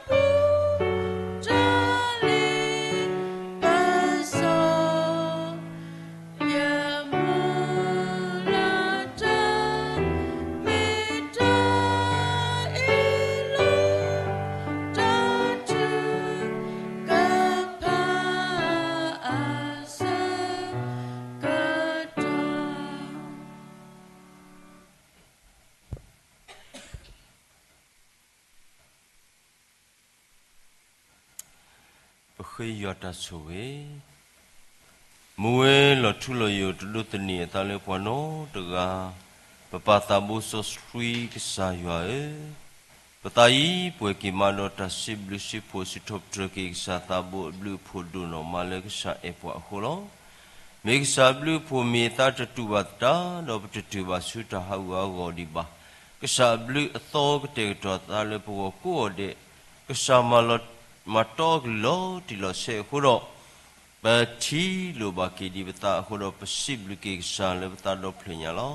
ပူၤ တၢ်လ့ပစီ ယမုၢ်လၢ်တၢ် မ့ၢ်တၢ်အ့ၣ်လိာ် တၢ်ထုကဖၣ်အဆၢကတီၢ် ပဃ့ယွၤတၢ်ဆိၣ်ဂ့ၤ, မူဝဲလီၤထူလီၤယိာ်တဒိးသန့ၤအသးလၢပှၤနီတဂၤ, ပပၢ်သးဘိစီဆှံကစၢ်ယွၤဧၢ, ပသးအံၤပှဲၤက့ၤမးဒီးတၢ်စံးဘျုးစံးဖှိၣ်စံးထီၣ်ပတြၢၤက့ၤကစၢ်သးဘိအဘျုးအဖှိၣ်ဒိၣ်နီၢ်မးလၢကစၢ်အဲၣ်ပှၤအဃိလီၤ. မ့ၢ်ကစၢ်အဘျုးအဖှိၣ်မ့ၢ်အသးတတူၢ်ဘၣ်သတး ဒီးပတတုၤဘၣ်ဆူတၢ်ဟးဂူာ်ဟးဂီၤဒံးဘၣ်. ကစၢ်အဘျုးအသီကတဲာ်ကတီၤသးလၢပဂီၢ်ကိးဂၤဒဲး, ကစၢ်မၤလီၤ မၤတီအကလုၢ်လီၤတံၢ်လီၤဆဲးအဃိဒီး, ပထံၣ်လိာ်ဘၣ်က့ၤဒံးပသးအဃိဒီး ပစံးဘျုးက့ၤကစၢ်လၢပသးဒီဖျၢၣ်ညါလီၤ.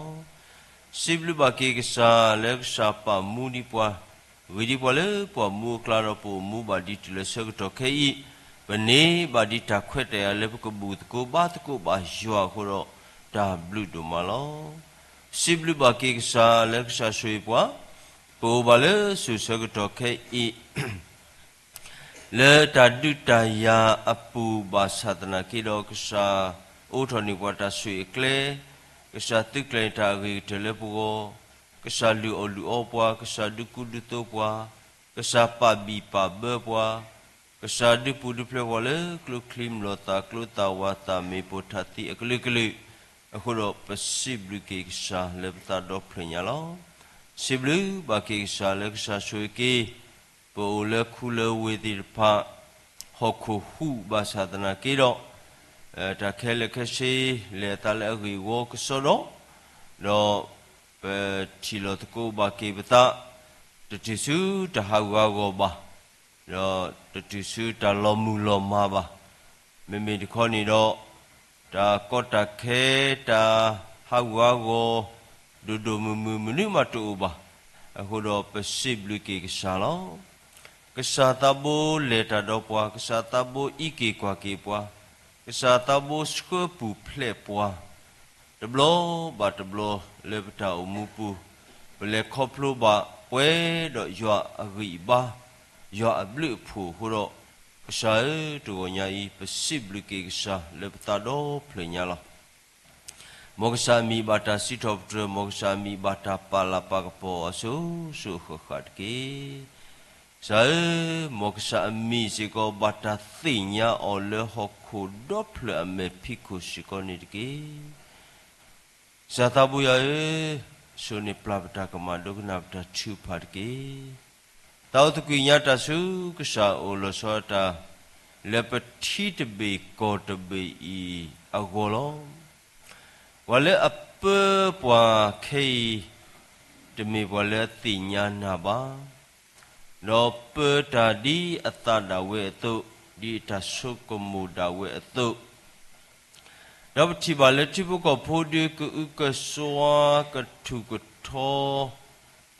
စံးဘျုးဘၣ်က့ၤကစၢ်လၢကစၢ်ပာ်မူဒံးပှၤ, ဂ့ၤဒံးပှၤလၢပှၤမူအကျါဒီးပအိၣ်မူဘၣ်ဒံးတုၤလၢဆၢကတီၢ်ခဲအံၤ, ပန့ၢ်ဘၣ်ဒံးတၢ်ခွဲးတၢ်ယာ်လၢပကဘူၣ်သကိးဘါသကိးဘၣ်ယွၤအဃိဒီး တၢ်ဘျုးဒိၣ်မးလီၤ. စံးဘျုးဘၣ်က့ၤကစၢ်လၢကစၢ်ဆိၣ်ဂ့ၤပှၤ, ပအိၣ်ဘၣ်လၢစိၤဆၢကတီၢ်ခဲအံၤ လၢတၢ်ဒုးတၢ်ယၤအပူၤဘၣ်ဆၣ်သနာ်က့ဒီး ကစၢ်အိးထီၣ်န့ၢ်ပှၤတၢ်ဆိၣ်ဂ့ၤအကျဲ, ကစၢ်သုးကျဲၤတၢ်အဂ့ၤကတၢၢ်လၢပဂီၢ်, ကစၢ်လုၢ်အီၣ်လုၢ်အီပှၤ, ကစၢ်ဒုးကူဒုးသိးပှၤ, ကစၢ်ပာ်ဘံၣ်ပာ်ဘၢပှၤ, ကစၢ်ဒုးပူၤဒုးဖျဲးပှၤလၢကျိချံမျိာ်သၣ်ကျိသၣ်ဝါသၣ်မ့ၣ်ပိၢ်ထးသံအကလုာ်ကလုာ်, အဃိဒီးပစံးဘျုးက့ၤကစၢ်လၢပသးဒီဖျၢၣ်ညါလီၤ. စံးဘျုးဘၣ်က့ၤကစၢ်လၢကစၢ်ဆိၣ်ဂ့ၤက့ၤ ပအိၣ်လၢခူလၢဝ့ၢ်သ့ၣ်တဖၣ် ဟီၣ်ခိၣ်ဟူးဘၣ်ဆၣ်သနာ်က့ဒီး, တၢ်ခဲလၢာ်ခဲဆ့လဲၤအသးလၢအဂ့ၢ်အဝီကစီဒီ, ဒီးပထံၣ်လိာ်သကိးဘၣ်က့ၤပသး, တတုၤဆူတၢ်ဟးဂူာ်ဟးဂီၤဘၣ်, ဒီးတတုၤဆူတၢ်လီၤမုၢ်လီၤမၢ်ဘၣ်. မ့မ့ၢ်တခီန့ၣ်ဒီး, တၢ်ကီတၢ်ခဲတၢ် ဟးဂူာ်ဟးဂီၤ ဒိၣ်ဒိၣ်မုၢ်မုၢ် မနုၤမးတအိၣ်ဘၣ်. အဃိဒီးပစံးဘျုးက့ၤကစၢ်လီၤ. ကစၢ်သးဘိလဲၤတၢ်ဒီးပှၤ, ကစၢ်သးဘိအံးက့ၤကွၢ်က့ၤပှၤ, ကစၢ်သးဘိဆှၢပူၤဖျဲးပှၤ တဘျီဘၣ်တဘျီလၢပတၢ်အိၣ်မူပူၤ, ပလဲၤခီဖျိဘၣ်ပှဲၤဒီးယွၤအဂံၢ်အဘါ, ယွၤအဘျုးအဖှိၣ်အဃိဒီး, ကစၢ်ဧၢ, တဂီၤညါအံၤ ပစံးဘျုးက့ၤကစၢ်လၢပသးဒီဖျၢၣ်ညါလီၤ. မ်ကစၢ်အမံၤဘၣ်တၢ်စံးထီၣ်ပတြၢၤ, မ်ကစၢ်အမံၤဘၣ်တၢ်ပာ်လၤပာ်ကပီၤအီၤစိၤစိၤဃၣ်ဃၣ်တက့ၢ်. ကစၢ်ဧၢ, မ်ကစၢ်အမံၤစ့ၢ်ကီး ဘၣ်တၢ်သ့ၣ်ညါအီၤလၢဟီၣ်ခိၣ်ဒီဖျၢၣ်အမဲာ်ဖံးခိၣ်စ့ၢ်ကီးန့ၣ်တက့ၢ်. ကစၢ်သးဘိယွၤဧၢ, ဆိၣ်န့ၢ်ပျၢ်ပတၢ်ကမၣ်ဒိကနၣ်ပတၢ်ထုကဖၣ်တက့ၢ်. တၢ်အိၣ်သကွံာ်ညါတၢ်ဆူကစၢ်အိၣ်လီၤဆီဒၣ်တၢ် လၢပထံတဘ့ၣ်ကီၢ်တဘ့ၣ်အံၤအဂီၢ်လီၤ. ပှၤလၢအပၢပှၤခဲအံၤ တမ့ၢ်ပှၤလၢအသ့ၣ်ညါနၤဘၣ်. ဒီးပၢတၢ်ဒ်အသးဒၣ်ဝဲအသိး, ဒ်အတၢ်ဆိကမိၣ်ဒၣ်ဝဲအသိး, ဒီးပထံၣ်ဘၣ်လၢထံဖိကီၢ်ဖိဒုးကအုကစွါကထူၣ်ကထီ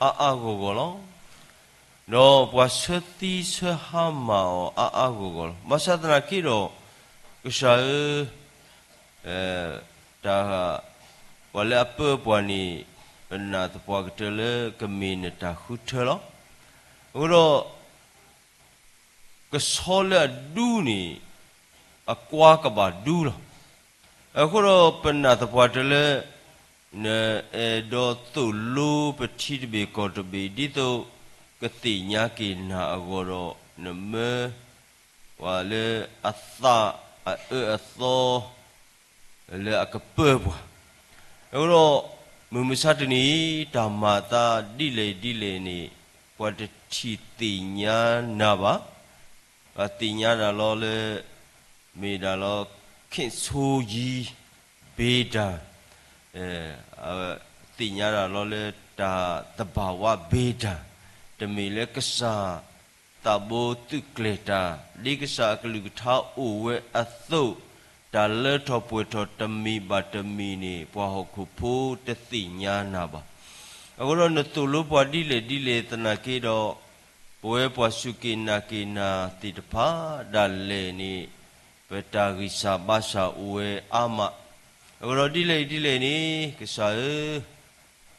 အါအါဂီၢ်ဂီၢ်လီၤ. ဒီးပှၤဆၢသံဆၢဟါမၢ်အီၤအါအါဂီၢ်ဂီၢ်လီၤ. ဘၣ်ဆၣ်သနာ်က့ဒီး, ကစၢ်ဧၢ, တၢ်, ပှၤလၢအပၢပှၤန့ၣ်, ပနာ်သပှၢ်ကတၢၢ်လၢကမ့ၢ်နတၢ်ဃုထၢလီၤ. အဃိဒီး ကဆီလၢအဒူန့ၣ်, အကွါကဘၣ်ဒူလီၤ. အဃိဒီးပနာ်သပှၢ်တၢၢ်လၢ နအဲၣ်ဒိးသိၣ်လိပထံတဘ့ၣ်ကီၢ်တဘ့ၣ် ဒ်သိးကသ့ၣ်ညါက့ၤနၤအဂီၢ်ဒီး, နမၢပှၤလၢအသးအအၢအသီ လၢအကပၢပှၤ. အဃိဒီး, မုၢ်မဆါတနံၤအံၤ တၢ်မၤအသးဒ်လဲၣ်ဒ်လဲၣ်န့ၣ်, ပှၤတထံၣ်သ့ၣ်ညါနၤဘၣ်. ပှၤသ့ၣ်ညါတၢ်လီၤလၢ, မ့ၢ်ဒၣ်လီၤ, ခ့ၣ်ဆိယံၤဘ့တၢ်, သ့ၣ်ညါတၢ်လီၤလၢတၢ်သဘၣ်ဝါဘ့တၢ်, တမ့ၢ်လၢကစၢ် သးဘိသုးကျဲၤတၢ်, ဒ်ကစၢ်အကလုၢ်ကထါအိၣ်ဝဲအသိး, တၢ်လၢထီၣ်ပှဲၤထီၣ်တမံၤဘၣ်တမံၤန့ၣ် ပှၤဟီၣ်ခိၣ်ဖိတသ့ၣ်ညါနၤဘၣ်. အဃိဒီးနသိၣ်လိပှၤဒ်လဲၣ်ဒ်လဲၣ်သနာ်က့ဒီး, ပဝဲပှၤစူၢ်က့ၤနာ်က့ၤနၤသ့ၣ်တဖၣ်ဒၣ်လဲာ်န့ၣ်, ပတၢ်ဂံၢ်စၢ်ဘါစၢ်အိၣ်ဝဲအါမး. အဃိဒီးဒ်လဲၣ်ဒ်လဲၣ်န့ၣ်, ကစၢ်ဧၢ,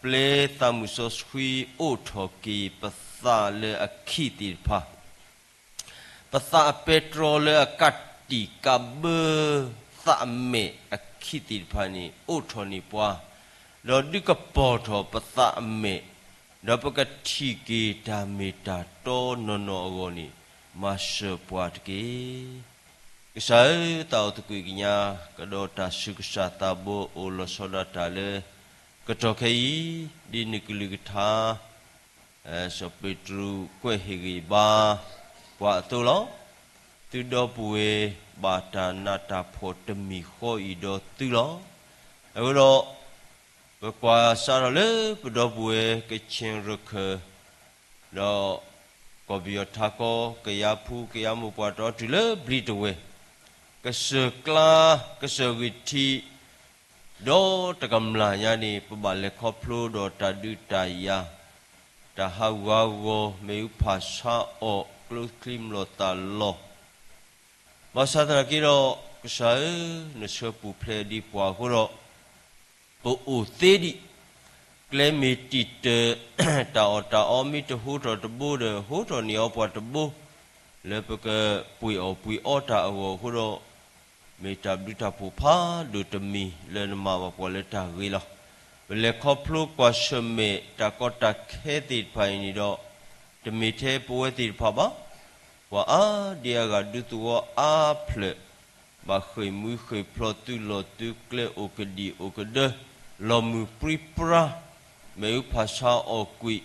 ပျဲသးမုၢ်စီဆှံအိးထီၣ်က့ၤပသးလၢအခံသ့ၣ်တဖၣ်, ပသးအပဲတြီလၢအကးတံာ်ကးဘၢသးအမဲာ်အခံသ့ၣ်တဖၣ်န့ၣ် အိးထီၣ်န့ၢ်ပှၤ, ဒီးဒုးကပီၤထီၣ်ပသးအမဲာ်, ဒီးပကထံၣ်က့ၤတၢ်မ့ၢ်တၢ်တီနီၢ်နီၢ်အဂီၢ်န့ၣ်, မၤစၢၤပှၤတက့ၢ်. ကစၢ်ဧၢ, သးအိၣ်သကွံာ်ကညးကဒီးတၢ်ဆူကစၢ်သးဘိအိၣ်လီၤဆီဒၣ်တၢ်လၢ ကတီၢ်ခဲအံၤ, ဒ်နကလုၢ်ကထါ စီၤပ့းတရူးကွဲးဟ့ၣ်ဂံၢ်ဘါပှၤအသိးလီၤ. သုဒီပုၢ်ဝဲၢ်ဘၣ်တၢ်နးတၢ်ဖှီၣ်တမံၤဃီအံၤဒီးသုလီၤ. အဃိဒီး, ပကွၢ်စးထီၣ်လၢပဒီပုၢ်ဝဲၢ်ကခ့ၣ်ရခၢၣ်, ဒီးကီၢ်ပယီၤထးကီ, ကယၤဖိကယၤမိၢ်ပှၢ်တၢ်အီတုၤလၢဘျံးတဝဲၢ်, ကစၢၢ်ကျါ, ကစၢၢ်ဂံၢ်ထံး ဒီးတကမျၢ်ညါန့ၣ် ပဘၣ်လဲၤခီဖျိဒီးတၢ်ဒုးတၢ်ယၤ, တၢ်ဟးဂူာ်ဟးဂီၤ မ့ၣ်အူဖၣ်ဆါအီၣ် ကျိချံမျိာ်သၣ်လီၢ်. ဘၣ်ဆၣ်သနာ်က့ဒီး, ကစၢ်ဧၢ, နဆှၢပူၤဖျဲးဒံးပှၤအဃိဒီး, ပအိၣ်သ့ဒံး, ကျဲမ့ၢ်တံာ်တာ်, တၢ်အီၣ်တၢ်အီမ့ၢ်တဟူထီၣ်တဘိဒီး ဟူထီၣ်န့ၢ်အီၤပှၤတဘိ, လၢပကပှ့ၤအီၣ်ပှ့ၤအီတၢ်အဂီၢ်အဃိဒီး, မ့ၢ်တၢ်ဘျုးတၢ်ဖှိၣ်ဖးဒိၣ်တမံၤလၢနမၤဘၣ်ပှၤလၢတၢ်ဂ့ၤလီၤ. ပလဲၤခီဖျိကွၢ်ဆၢၣ်မဲာ်တၢ်ကီတၢ်ခဲသ့ၣ်တဖၣ်အံၤန့ၣ်ဒီး, တမ့ၢ်ထဲပဝဲသ့ၣ်တဖၣ်ဘၣ်, ပှၤအါဒံအါဂၤဒူသဝီအါဖျၢၣ် ဘၣ်ဃ့ၢ်မှံဃ့ၢ်ဖျိးသုလီၢ်သုကျဲအိၣ်ကဒံၣ်အိၣ်ကဒၢ, လီၤမုၢ်ပြံပြါ, မ့ၣ်အူဖၣ်ဆါအီၣ်ကွံာ်,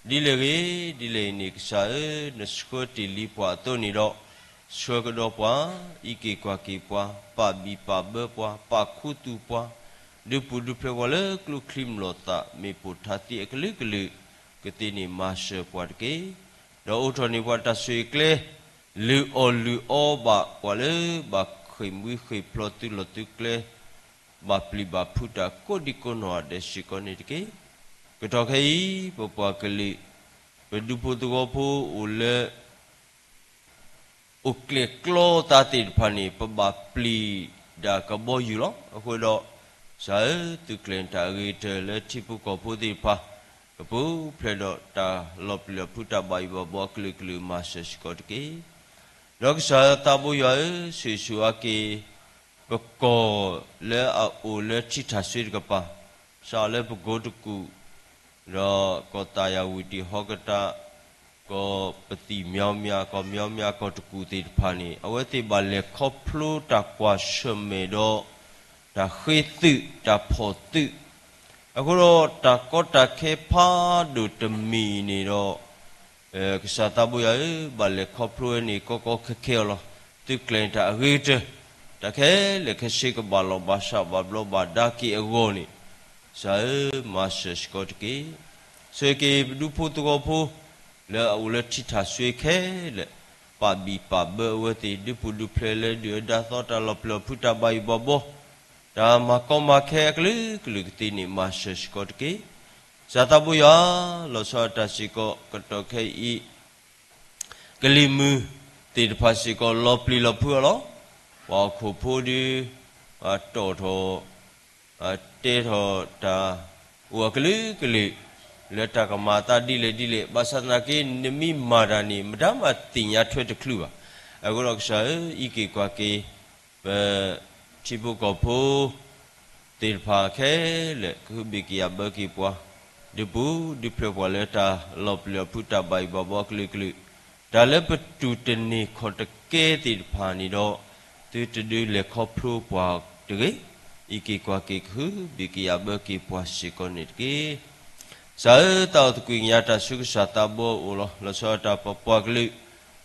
ဒ်လဲၣ်ဂ့ၤ, ဒ်လဲၣ်ဂ့ၤန့ၣ် ကစၢ်ဧၢ, နဆှၢတ့ၢ်လံပှၤအသိးန့ၣ်ဒီး, ဆှၢကဒီးပှၤ, အံးက့ၤကွၢ်က့ၤပှၤ, ပာ်ဘံၣ်ပာ်ဘၢပှၤ, ပာ်ခူသူၣ်ပှၤ, ဒုးပူၤဒုးဖျဲးပှၤလၢကျိချံမျိာ်သၣ် မ့ၢ်ပိာ်ထါသံအကလုာ်ကလုာ်, ကသ့န့ၢ်မၤစၢၤပှၤတက့ၢ်. ဒီးအိးထီၣ်န့ၢ်ပှၤတၢ်ဆိၣ်ဂ့ၤကျဲ, လုၢ်အီၣ်လုၢ်အီဘၣ်ပှၤလၢဘၣ်ဃ့ၢ်မှံဃ့ၢ်ဖျိးသုလီၢ်သုကျဲ ဘၣ်ပျံၤဘၣ်ဖုးတၢ်ကိးဒံကိးနီၢ်ဂၤဒဲးစ့ၢ်ကီးန့ၣ်တက့ၢ်. ကတီၢ်ခဲအံၤ ပပှၤကလုာ် ပဒူဖိသဝီဖိအိၣ်လၢ အိၣ်ကျဲၣ်ကျီသးသ့ၣ်တဖၣ်န့ၣ် ပဘၣ်ပျံၤဒၣ်ကဘီယူၤလီၤ. အဃိဒီး ကစၢ်ဧၢ, သုးကျဲၤတၢ်အဂ့ၤကတၢၢ်လၢထံဖိကီၢ်ဖိသ့ၣ်တဖၣ် ကပူၤဖျဲးဒီးတၢ်လီၤပျံၤလီၤဖုးတၢ်ဘၣ်ယိၣ်ဘၣ်ဘှီအကလုာ်ကလုာ်မၤစၢၤစ့ၢ်ကီးတက့ၢ်. ဒီးကစၢ်သးဘိယွၤဧၢ, ဆိၣ်ဂ့ၤဆိၣ်ဝါက့ၤ ပကီၢ်လၢအအိၣ်လၢထံထၢၣ်စွ့တကပၤ, စးလၢပကိတကူၣ်, ဒီးကီၢ်သးယၤဝံၤတံၢ်ဟီကတၢၢ်, ကီၢ်ပသံၣ်မၠီမၠး, ကီၢ်မၠီမၠးကီၢ်တကူၣ်သ့ၣ်တဖၣ်န့ၣ် အဝဲသ့ၣ်ဘၣ်လဲၤခီဖျိတၢ်ကွၢ်ဆၢၣ်မဲာ်ဒီး တၢ်ဃ့သုး, တၢ်ဖီၣ်သုး, အဃိဒီးတၢ်ကီတၢ်ခဲဖးဒိၣ်တမံၤန့ၣ်ဒီး ကစၢ်သးဘိယွၤဧၢ, ဘၣ်လဲၤခီဖျိဝဲန့ၣ် ကီကီခဲခဲအီၤလီၤ. သုးကျဲၤတၢ်အဂ့ၤကတၢၢ်, တၢ်ခဲလၢာ်ခဲဆ့ကဘၣ်လီၢ်ဘၣ်စးဘၣ်ဘျီးဘၣ်ဒါက့ၤအဂီၢ်န့ၣ်, ကစၢ်ဧၢ, မၤစၢၤစ့ၢ်ကီးတက့ၢ်. ဆိၣ်ဂ့ၤက့ၤပဒူဖိသဝီဖိ လၢအအိၣ်လၢထံထၢၣ်စွ့ခဲလၢာ်, ပာ်ဘံၣ်ပာ်ဘၢအဝဲသ့ၣ် ဒုးပူၤဒုးဖျဲးလၢဒုၣ်ဒါသီတၢ်လီၤပျံၤလီၤဖုးတၢ်ဘၣ်ယိၣ်ဘၣ်ဘှီ တၢ်မၤကီမၤခဲအကလုာ်ကလုာ်ကသ့န့ၣ် မၤစၢၤစ့ၢ်ကီးတက့ၢ်. ကစၢ်သးဘိယွၤ, လီၤဆီဒၣ်တၢ်စ့ၢ်ကီး ကတီၢ်ခဲအံၤ ကလံၤမုၢ်သ့ၣ်တဖၣ်စ့ၢ်ကီး လီၤပျံၤလီၤဖုးအီၤလီၤ. ပှၤဟီၣ်ခိၣ်ဖိဒီး တီၣ်ထီၣ် တဲထီၣ်တၢ် အိၣ်အကလုာ်ကလုာ် လၢတၢ်ကမၤအသးဒ်လဲၣ်ဒ်လဲၣ်, ဘၣ်ဆၣ်သနာ်က့ နမ့ၢ်မၤတၢ်န့ၣ် မတၤမၤသ့ၣ်ညါထွဲတချုးဘၣ်. အဃိဒီးကစၢ်ဧၢ, အံးက့ၤကွၢ်က့ၤ ပထံဖိကီၢ်ဖိ သ့ၣ်တဖၣ်ခဲလၢာ် ကဟုဘ့ၣ်ကယာ်ဘၢက့ၤပှၤ, ဒုးပူၤဒုးဖျဲးပှၤလၢတၢ်လီၤပျံၤလီၤဖုးတၢ်ဘၣ်ယိၣ်ဘၣ်ဘှီအကလုာ်ကလုာ်, တၢ်လၢပတူၢ်တန့ၢ်ခီၣ်တကဲသ့ၣ်တဖၣ်န့ၣ်ဒီး သုတဒုးလဲၤခီဖျိပှၤတဂ့ၤ. အံးက့ၤကွၢ်က့ၤ ကဟုဘ့ၣ်ကယာ်ဘၢက့ၤပှၤစ့ၢ်ကီးန့ၣ်တက့ၢ်. ကစၢ်ဧၢ, တၢ်အိၣ်သကိးကညးတၢ်ဆူကစၢ်သးဘိအအိၣ်လီၤ. လီၤဆီဒၣ်တၢ်ပပှၤကလုာ်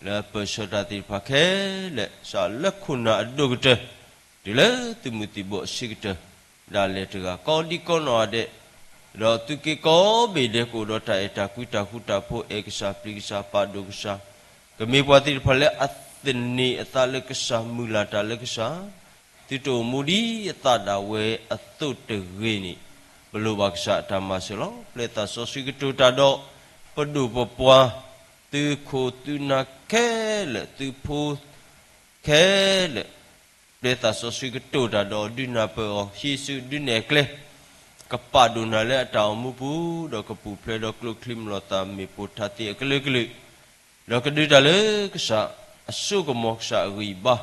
လၢပၢၢ်ဆၢတၢ်သ့ၣ်တဖၣ်ခဲလၢာ်, ကစၢ်လၢခိၣ်နၢ်အဒိၣ်ကတၢၢ် တုၤလၢသုးမုၢ်သံၣ်ဘိအဆံးကတၢၢ် ဒၣ်လဲာ်တဂၤ ကိးဒံကိးနီၢ်ဂၤဒဲး, ဒီးသုးက့ၤကိးဘ့ၣ်ဒဲးကအိၣ်ဒီးတၢ်အဲၣ်တၢ်ကွံတၢ်ဃူတၢ်ဖိး အဲၣ်ကစၢ်ပျံၤကစၢ်ပာ်ဒိၣ်ကစၢ်, ကမ့ၢ်ပှၤသ့ၣ်တဖၣ်လၢအသန့ၤအသးလၢကစၢ် မုၢ်လၢ်တၢ်လၢကစၢ်, သုတအိၣ်မူဒ်အသးဒၣ်ဝဲအသိးတဂ့ၤန့ၣ်, ပလိၣ်ဘၣ်ကစၢ်အတၢ်မၤစၢၤလီၤ. ပျဲသးစီဆှံကတိၤတၢ်ဒီး ပဒိၣ်ပပှၢ်, သုခိၣ်သုနၢ်ခဲလၢာ် သုဖိ ခဲလၢာ်, ပျဲသးစီဆှံကတိၤတၢ်ဒီးဒုးနၢ်ပၢၢ်အီၤ, ဟံးစုဒုးနဲၣ်ကျဲ, ကပာ်ဒိၣ်နၤလၢအတၢ်အိၣ်မူပူၤ, ဒီးကပူၤဖျဲးဒီးကျိချံမျိာ်သၣ်မ့ၣ်ပိၢ်ထါသ့ၣ်အကလုာ်ကလုာ်, ဒီးကဒုးတၢ်လၢကစၢ်အစိကမီၤ ကစၢ်အဂံၢ်အဘါ,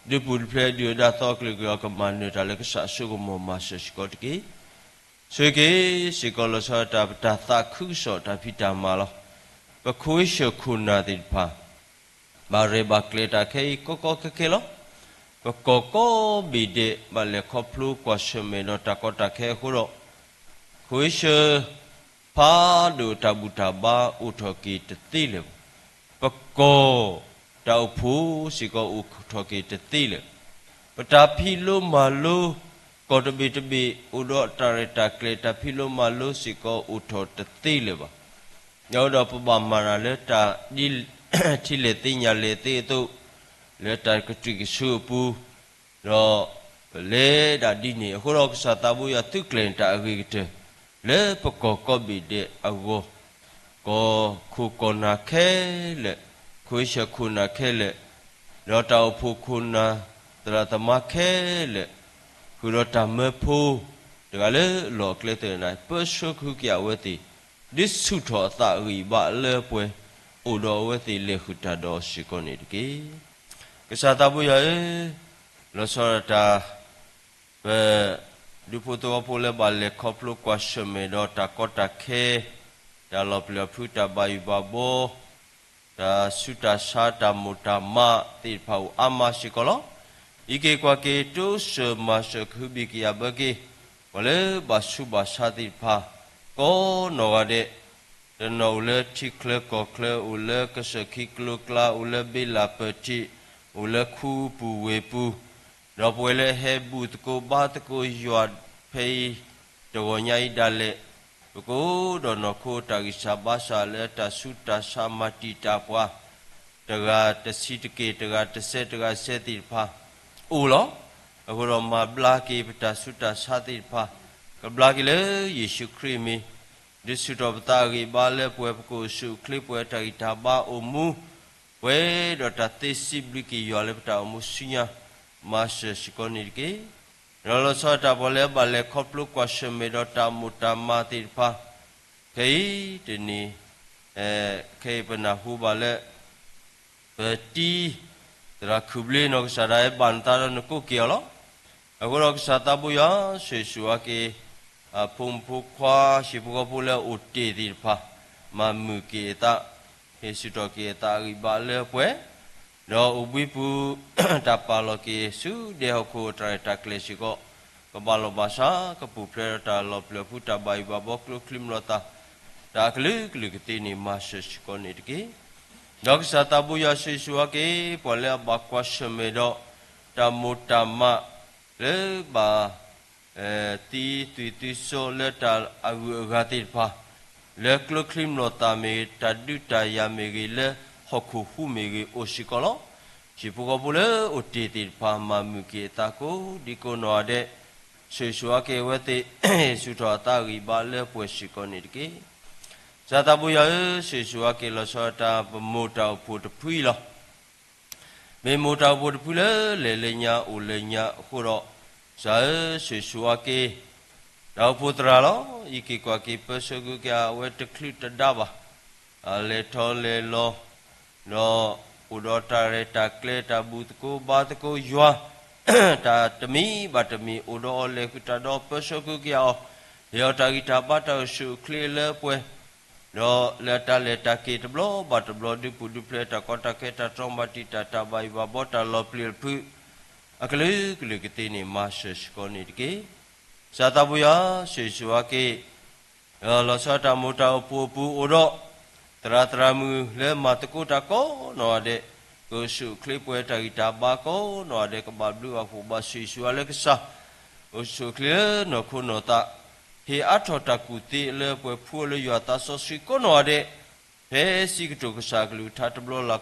ဒုးပူၤဒုးဖျဲးဒုၣ်ဒါသီအကလုာ်ကလုာ် ကမၤနၢၤတၢ်လၢကစၢ်အစိကမီၤ မၤစၢၤစ့ၢ်ကီးတက့ၢ်. ဆိၣ်ဂ့ၤက့ၤစ့ၢ်ကီး လီၤဆီဒၣ်တၢ် ပတၢ်သးခုကစီၣ်တၢ်ဖံးတၢ်မၤလီၤ. ပခိၣ်အ့ၡၢၣ်ခိၣ်နၢ်သ့ၣ်တဖၣ် ဘၣ်ရဲၣ်ဘၣ်ကျဲၤတၢ်ခဲအံၤ ကီကီခဲခဲလီၤ. ပကီၢ်ကိးဘ့ၣ်ဒဲး ဘၣ်လဲၤခီဖျိကွၢ်ဆၢၣ်မဲာ်ဒီးတၢ်ကီတၢ်ခဲအဃိဒီး, ခိၣ်အ့ၡၢၣ် ဖးဒိၣ်တၢ်ဘူၣ်တၢ်ဘါအိၣ်ထီၣ်က့ၤတသ့လၢၤဘၣ်. ပကီၢ်တၢ်အိၣ်ဖှိၣ်စ့ၢ်ကီးအိၣ်ထီၣ်က့ၤတသ့လၢၤ. ပတၢ်ဖံးလိမၤလိ ကီၢ်တဘ့ၣ်တဘ့ၣ် အိၣ်ဒီးတၢ်ရဲၣ်တၢ်ကျဲၤ တၢ်ဖံးလိမၤလိစ့ၢ်ကီးအိၣ်ထီၣ်တသ့လၢၤဘၣ်. အဃိဒီးပဘၣ်မၤတၢ်လၢတၢ်ဒ် ထံလဲၢ်သ့ၣ်ညါလဲၢ်သ့ၣ်အသိး, လၢတၢ်ကတြံၢ်ကဆူအပူၤ, ဒီးပလဲၤဒၣ်ဒ်န့ၣ်အဃိဒီး ကစၢ်သးဘိယွၤ သုးကျဲၤတၢ်အဂ့ၤကတၢၢ် လၢပကီၢ်ကိးဘ့ၣ်ဒဲးအဂီၢ်, ကီၢ်ခိၣ်ကီၢ်နၢ်ခဲလၢာ်, ခိၣ်အ့ၡၢၣ်ခိၣ်နၢ်ခဲလၢာ်, ဒီးတၢ်အိၣ်ဖှိၣ်ခိၣ်နၢ်သရၣ်သမါခဲလၢာ်, ဃုာ်ဒီးတၢ်မၢဖိတဂၤလၢလီၢ်အကျဲသ့ၣ်တဖၣ်, ပၢဆှၢကဟုကယာ်အဝဲသ့ၣ်, ဒုးဆူၣ်ထီၣ်အသးအဂံၢ်အဘါလၢပှဲၤ, အိၣ်ဒီးအဝဲသ့ၣ်လဲၤဃုာ်တၢ်ဒီးစ့ၢ်ကီးန့ၣ်တက့ၢ်. ကစၢ်သးဘိယွၤဧၢ, လီၤဆီဒၣ်တၢ် ပဒူဖိသဝီဖိလၢဘၣ်လဲၤခီဖျိကွၢ်ဆၢၣ်မဲာ်ဒီးတၢ်ကီတၢ်ခဲ, တၢ်လီၤပျံၤလီၤဖုး တၢ်ဘၣ်ယိၣ်ဘၣ်ဘှီ, တၢ်ဆူးတၢ်ဆါ တၢ်မိၢ်တၢ်မးသ့ၣ်တဖၣ်အိၣ်အါမးစ့ၢ်ကီးလီၤ. အံးက့ၤကွၢ်က့ၤ တိစၢၤမၤစၢၤ ကဟုဘံၣ်ကယာ်ဘၢက့ၤ ပှၤလၢဘၣ်ဆူးဘၣ်ဆါသ့ၣ်တဖၣ် ကိးနီၢ်ဂၤဒဲး, တနီၤအိၣ်လၢထံချၢကီၢ်ချၢ, အိၣ်လၢကစၢၢ်ခံကျိကျါ, အိၣ်လၢဘ့လးပၢၢ်ထံး, အိၣ်လၢခူပူၤဝ့ၢ်ပူၤ, ဒီးပဝဲလၢဟဲဘူၣ်သကိးဘါသကိးယွၤဖဲအံၤ တဂီၤညါအံၤဒၣ်လဲာ်, ပကအိၣ်ဒီးနီၢ်ခိတၢ်ဂံၢ်စၢ်ဘါစၢ်လၢတၢ်ဆူးတၢ်ဆါ မၤတံာ်တာ်ပှၤ, တဂၤတဆံးတက့ၢ်, တဂၤတစဲး, တဂၤတစဲးသ့ၣ်တဖၣ်အိၣ်လီၤ. အဃိဒီးမၤဘျါက့ၤပတၢ်ဆူးတၢ်ဆါသ့ၣ်တဖၣ်, ကဘျါက့ၤလၢယ့ၣ်ၡူးခရံာ်အမံၤ, ဒုးဆူၣ်ထီၣ်ပသးအဂံၢ်အဘါလၢပှဲၤပကိၣ် အိၣ်ဆူၣ်အိၣ်ချ့ပှဲၤတၢ်ဂံၢ်တၢ်ဘါအိၣ်မူ, ပှဲၤဒီးတၢ်သ့စံးဘျုးက့ၤယွၤလၢပတၢ်အိၣ်မူဆူညါ, မၤစၢၤစ့ၢ်ကီးန့ၣ်တက့ၢ်. ဒီးလီၤဆီဒၣ်တၢ်ပှၤလၢဘၣ်လဲၤခီဖျိကွၢ်ဆၢၣ်မဲာ်ဒီးတၢ်မိၣ်တၢ်မၤသ့ၣ်တဖၣ်, ခဲအံၤတနံၤ, ခဲအံၤပနၢ်ဟူဘၣ်လၢ ပတံၤသရၣ်ခုၣ်ဘျ့နီၢ်ကစၢ်ဒၣ်ဝဲ ဘၣ်နသးဒီးနကိးက့ၤအီၤလီၤ. အဃိဒီးကစၢ်သးဘိယွၤ ဆိၣ်ဂ့ၤဆိၣ်ဝါက့ၤ အဖိမုၣ်ဖိခွါ ဟံၣ်ဖိဃီဖိလၢအအိၣ်တ့ၢ်သ့ၣ်တဖၣ်, မၤမုာ်က့ၤအသး, ဟ့ၣ်ဆူၣ်ထီၣ်က့ၤအသးအဂံၢ်ဘါလၢပှဲၤ, ဒီးအိၣ်ဘှံးပူၤ တၢ်ပာ်လီၤက့ၤဆူဒဲဟီၣ်ခိၣ်အတၢ်ရဲၣ်တၢ်ကျဲၤစ့ၢ်ကီး, ကဘၣ်လီၢ်ဘၣ်စး ကပူၤဖျဲးဒီးတၢ်လီၤပျံၤအဖု တၢ်ဘၣ်ယိၣ်ဘၣ်ဘီ ကျိချံမျိာ်သၣ် တၢ်အကလုာ်ကလုာ်ကသ့န့ၣ် မၤစၢၤစ့ၢ်ကီးန့ၣ်တက့ၢ်. ဒီးကစၢ်သးဘိယွၤ ဆိၣ်ဂ့ၤဆိၣ်ဝါက့ၤ ပှၤလၢအဘၣ်ကွၢ်ဆၢၣ်မဲာ်ဒီး တၢ်မိၣ်တၢ်မၤ လၢဘၣ် သံသွံၣ်သွံၣ်စီလၢတၢ်အဂုၤအဂၤသ့ၣ်တဖၣ်, လၢကျိချံမျိာ်သၣ်မ့ၢ်ဂ့ၤ, တၢ်ဒုးတၢ်ယၤမ့ၢ်ဂ့ၤ, လၢဟီၣ်ခိၣ်ဟူးမ့ၢ်ဂ့ၤ, အိၣ်စ့ၢ်ကီးလီၤ. ဟံၣ်ဖိဃီဖိလၢအိၣ်တ့ၢ်သ့ၣ်တဖၣ် မၤမုာ်က့ၤအသးကိးဒံကိးနီၢ်ဂၤဒဲး, ဆိၣ်ဂ့ၤဆိၣ်ဝါက့ၤအဝဲသ့ၣ်, ဟ့ၣ်ဆူၣ်ထီၣ်အသးအဂံၢ်ဘါလၢပှဲၤစ့ၢ်ကီးန့ၣ်တက့ၢ်. ကစၢ်သးဘိယွၤဧၢ, ဆိၣ်ဂ့ၤဆိၣ်ဝါက့ၤလီၤဆီဒၣ်တၢ် ပမိၢ်တၢ်အိၣ်ဖှိၣ်တဖုအံၤလီၤ. မ့ၢ်မိၢ်တၢ်အိၣ်ဖှိၣ်တဖုလၢ လဲၤလၢညါအိၣ်လၢညါအဃိဒီး, ကစၢ်ဧၢ, ဆိၣ်ဂ့ၤဆိၣ်ဝါက့ၤ တၢ်အိၣ်ဖှိၣ်သရၣ်လီၤ. အံးက့ၤကွၢ်က့ၤ ပၢဆှၢက့ၤအဝဲတချုးတဒါဘၣ်, အလဲၤထီၣ်လဲၤလီၤ, ဒီးအိၣ်ဒီးတၢ်ရဲၣ်တၢ်ကျဲၤ တၢ်ဘူၣ်သကိးဘါသကိးယွၤ, တၢ်တမံၤဘၣ်တမံၤ အိၣ်ဒီးအီၤ လဲၤဃုာ်တၢ်ဒီး ပၢဆှၢက့ၤအီၤ, ဟ့ၣ်အီၤတၢ်ဂံၢ်တၢ်ဘါ တၢ်အိၣ်ဆူၣ်အိၣ်ချ့လၢပှဲၤ, ဒီးလၢတၢ်လဲၤတၢ်က့ၤတဘျီဘၣ်တဘျီ ဒုးပူၤဒုးဖျဲး တၢ်ကီတၢ်ခဲ တၢ်တြီမၤတံာ်တာ် တၢ်ဘၣ်ယိၣ်ဘၣ်ဘီ တၢ်လီၤပျံၤအဖု အကလုာ်ကလုာ်ကသ့န့ၣ် မၤစၢၤစ့ၢ်ကီးန့ၣ်တက့ၢ်. ကစၢ်သးဘိယွၤ ဆိၣ်ဂ့ၤဆိၣ်ဝါက့ၤ လီၤဆီဒၣ်တၢ်မိၢ်တၢ်အိၣ်ဖှိၣ်အပူၤအိၣ်ဒီး သရၣ်သရၣ်မုၣ်လၢမၤသကိးတၢ်ကိးနီၢ်ဂၤဒဲး, ကအိၣ်ဆူၣ်အိၣ်ချ့ပှဲၤတၢ်ဂံၢ်တၢ်ဘါကိးနီၢ်ဂၤဒဲး ကဘၣ်ဘျုးဘၣ်ဖှိၣ်ဘၣ်ဆိၣ်ဂ့ၤဆိၣ်ဝါလၢကစၢ်, အိၣ်ဆူၣ်အိၣ်ချ့လၢနီၢ်ခိနီၢ်သး, ဟ့ၣ်အါထီၣ်တၢ်ကူၣ်သ့လၢပှဲၤဖှူအီၤလၢယွၤသးစီဆှံကိးနီၢ်ဂၤဒဲး, ဖဲစံးကတိၤကစၢ်အကလုၢ်ကထါတဘျီလၢ်ကအိၣ်ဒီး ထုးစီၤသုသ့ၣ်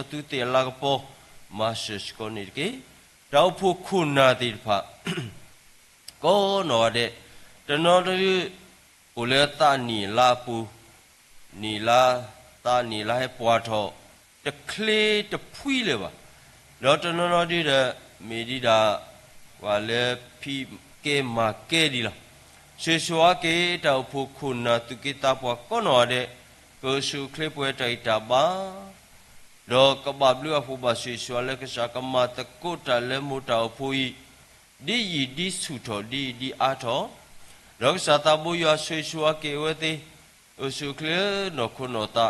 အလၤကပီၤ, မၤစၢၤစ့ၢ်ကီးန့ၣ်တက့ၢ်. တၢ်အိၣ်ဖှိၣ်ခိၣ်နၢ်သ့ၣ်တဖၣ် ကိးနီၢ်ဂၤဒဲး, တနီၤဒုး အိၣ်လၢသးနံၣ်လါအပူၤ, နံၣ်လါ, သးနံၣ်လါဟဲပှဲၤထီၣ် တချ့တဖှံလၢၤဘၣ်, ဒီးတနီၤနီၤဒုးဒီး မ့ၢ်ဒံးဒၣ် ပှၤလၢဖံးကဲမၤကဲဒံးလီၤ. ဆိၣ်ဂ့ၤဆိၣ်ဝါက့ၤ တၢ်အိၣ်ဖှိၣ်ခိၣ်နၢ်သူၣ်က့သးပှၢ်ကိးနီၢ်ဂၤဒဲး, ကအိၣ်ဆူၣ်အိၣ်ချ့ပှဲၤတၢ်ဂံၢ်တၢ်ဘါ ဒီးကဘၣ်ဘျုးဘၣ်ဖှိၣ်ဘၣ်ဆိၣ်ဂ့ၤဆိၣ်ဝါလၢကစၢ် ကမၤသကိးတၢ်လၢမိၢ်တၢ်အိၣ်ဖှိၣ်အံၤ ဒ်ယံာ်ဒ်ဆူၣ်ထီၣ် ဒ်အံၤဒ်အါထီၣ်, ဒီးကစၢ်သးဘိယွၤ ဆိၣ်ဂ့ၤဆိၣ်ဝါက့ၤအဝဲသ့ၣ်, အိၣ်ဆူၣ်အိၣ်ချ့လၢနီၢ်ခိနီၢ်သး, ဒီးမိၢ်တၢ်အိၣ်ဖှိၣ်အံၤ ကမူထီၣ်ဂဲၤထီၣ်ဒိၣ်ထီၣ်အါထီၣ်ဆူညါအဂီၢ် မၤစၢၤစ့ၢ်ကီးတက့ၢ်. ဆိၣ်ဂ့ၤက့ၤဝဲၤကျိၤကိးကျိၤဒဲး, ပိာ်မုၣ်ဝဲၤကျိၤမ့ၢ်ဂ့ၤ, ခးတၢ်ဝဲၤကျိၤမ့ၢ်ဂ့ၤ, အံးက့ၤကွၢ်က့ၤ ပၢဆှၢကဟု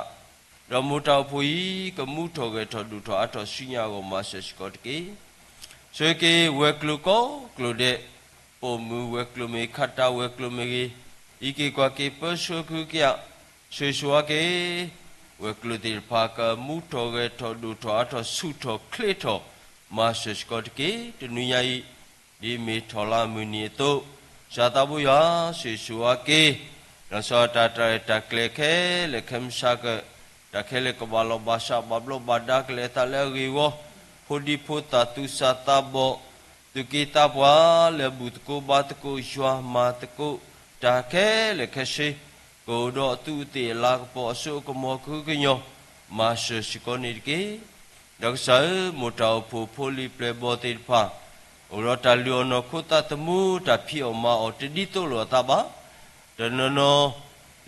ကယာ်, ဆိၣ်ဂ့ၤဆိၣ်ဝါက့ၤ ဝဲၤကျိၤသ့ၣ်တဖၣ် ကမူထီၣ်ဂဲၤထီၣ်ဒိၣ်ထီၣ်အါထီၣ်ဆူၣ်ထီၣ်ချ့ထီၣ်, မၤစၢၤစ့ၢ်ကီးတက့ၢ်. တနွံညါအံၤ ဒ်မ့ၢ်ထီၣ်လါမုၢ်နံၤအသိး, ကစၢ်သးဘိယွၤ ဆိၣ်ဂ့ၤဆိၣ်ဝါက့ၤ, လီၤဆီဒၣ်တၢ်ရဲၣ်တၢ်ကျဲၤခဲလၢာ်ခဲဆ့က, တၢ်ခဲလၢာ်ကဘၣ်လီၢ်ဘၣ်စး ဘၣ်ဘျီးဘၣ်ဒါ ကလဲၤအသးလၢအဂ့ၢ်အဝီ, ဖိဒံဖိသၣ် သူၣ်စၢ်သးဘီၣ်, သူၣ်က့သးပှၢ်လၢဘူၣ်သကိးဘါသကိးယွၤ မၤသကိးတၢ်ခဲလၢာ်ခဲဆ့, ကအိၣ်ဒီးအသူးအသ့ၣ်အလၤကပီၤ အစိအကမီၤ ကဟုကညီၤ, မၤစၢၤစ့ၢ်ကီးန့ၣ်တက့ၢ်. ဒီးကစၢ်ဧၢ, မိၢ်တၢ်အိၣ်ဖှိၣ်ဖိလံၤပျဲၢ်ဘီၣ်သ့ၣ်တဖၣ်, အိၣ်ဒီးတၢ်လုၢ်အီၣ်နီၢ်ခိသးသမူ တၢ်ဖံးအီၣ်မၤအီၣ် တဒ်သိးလိာ်အသးဘၣ်. တနီၤနီၤ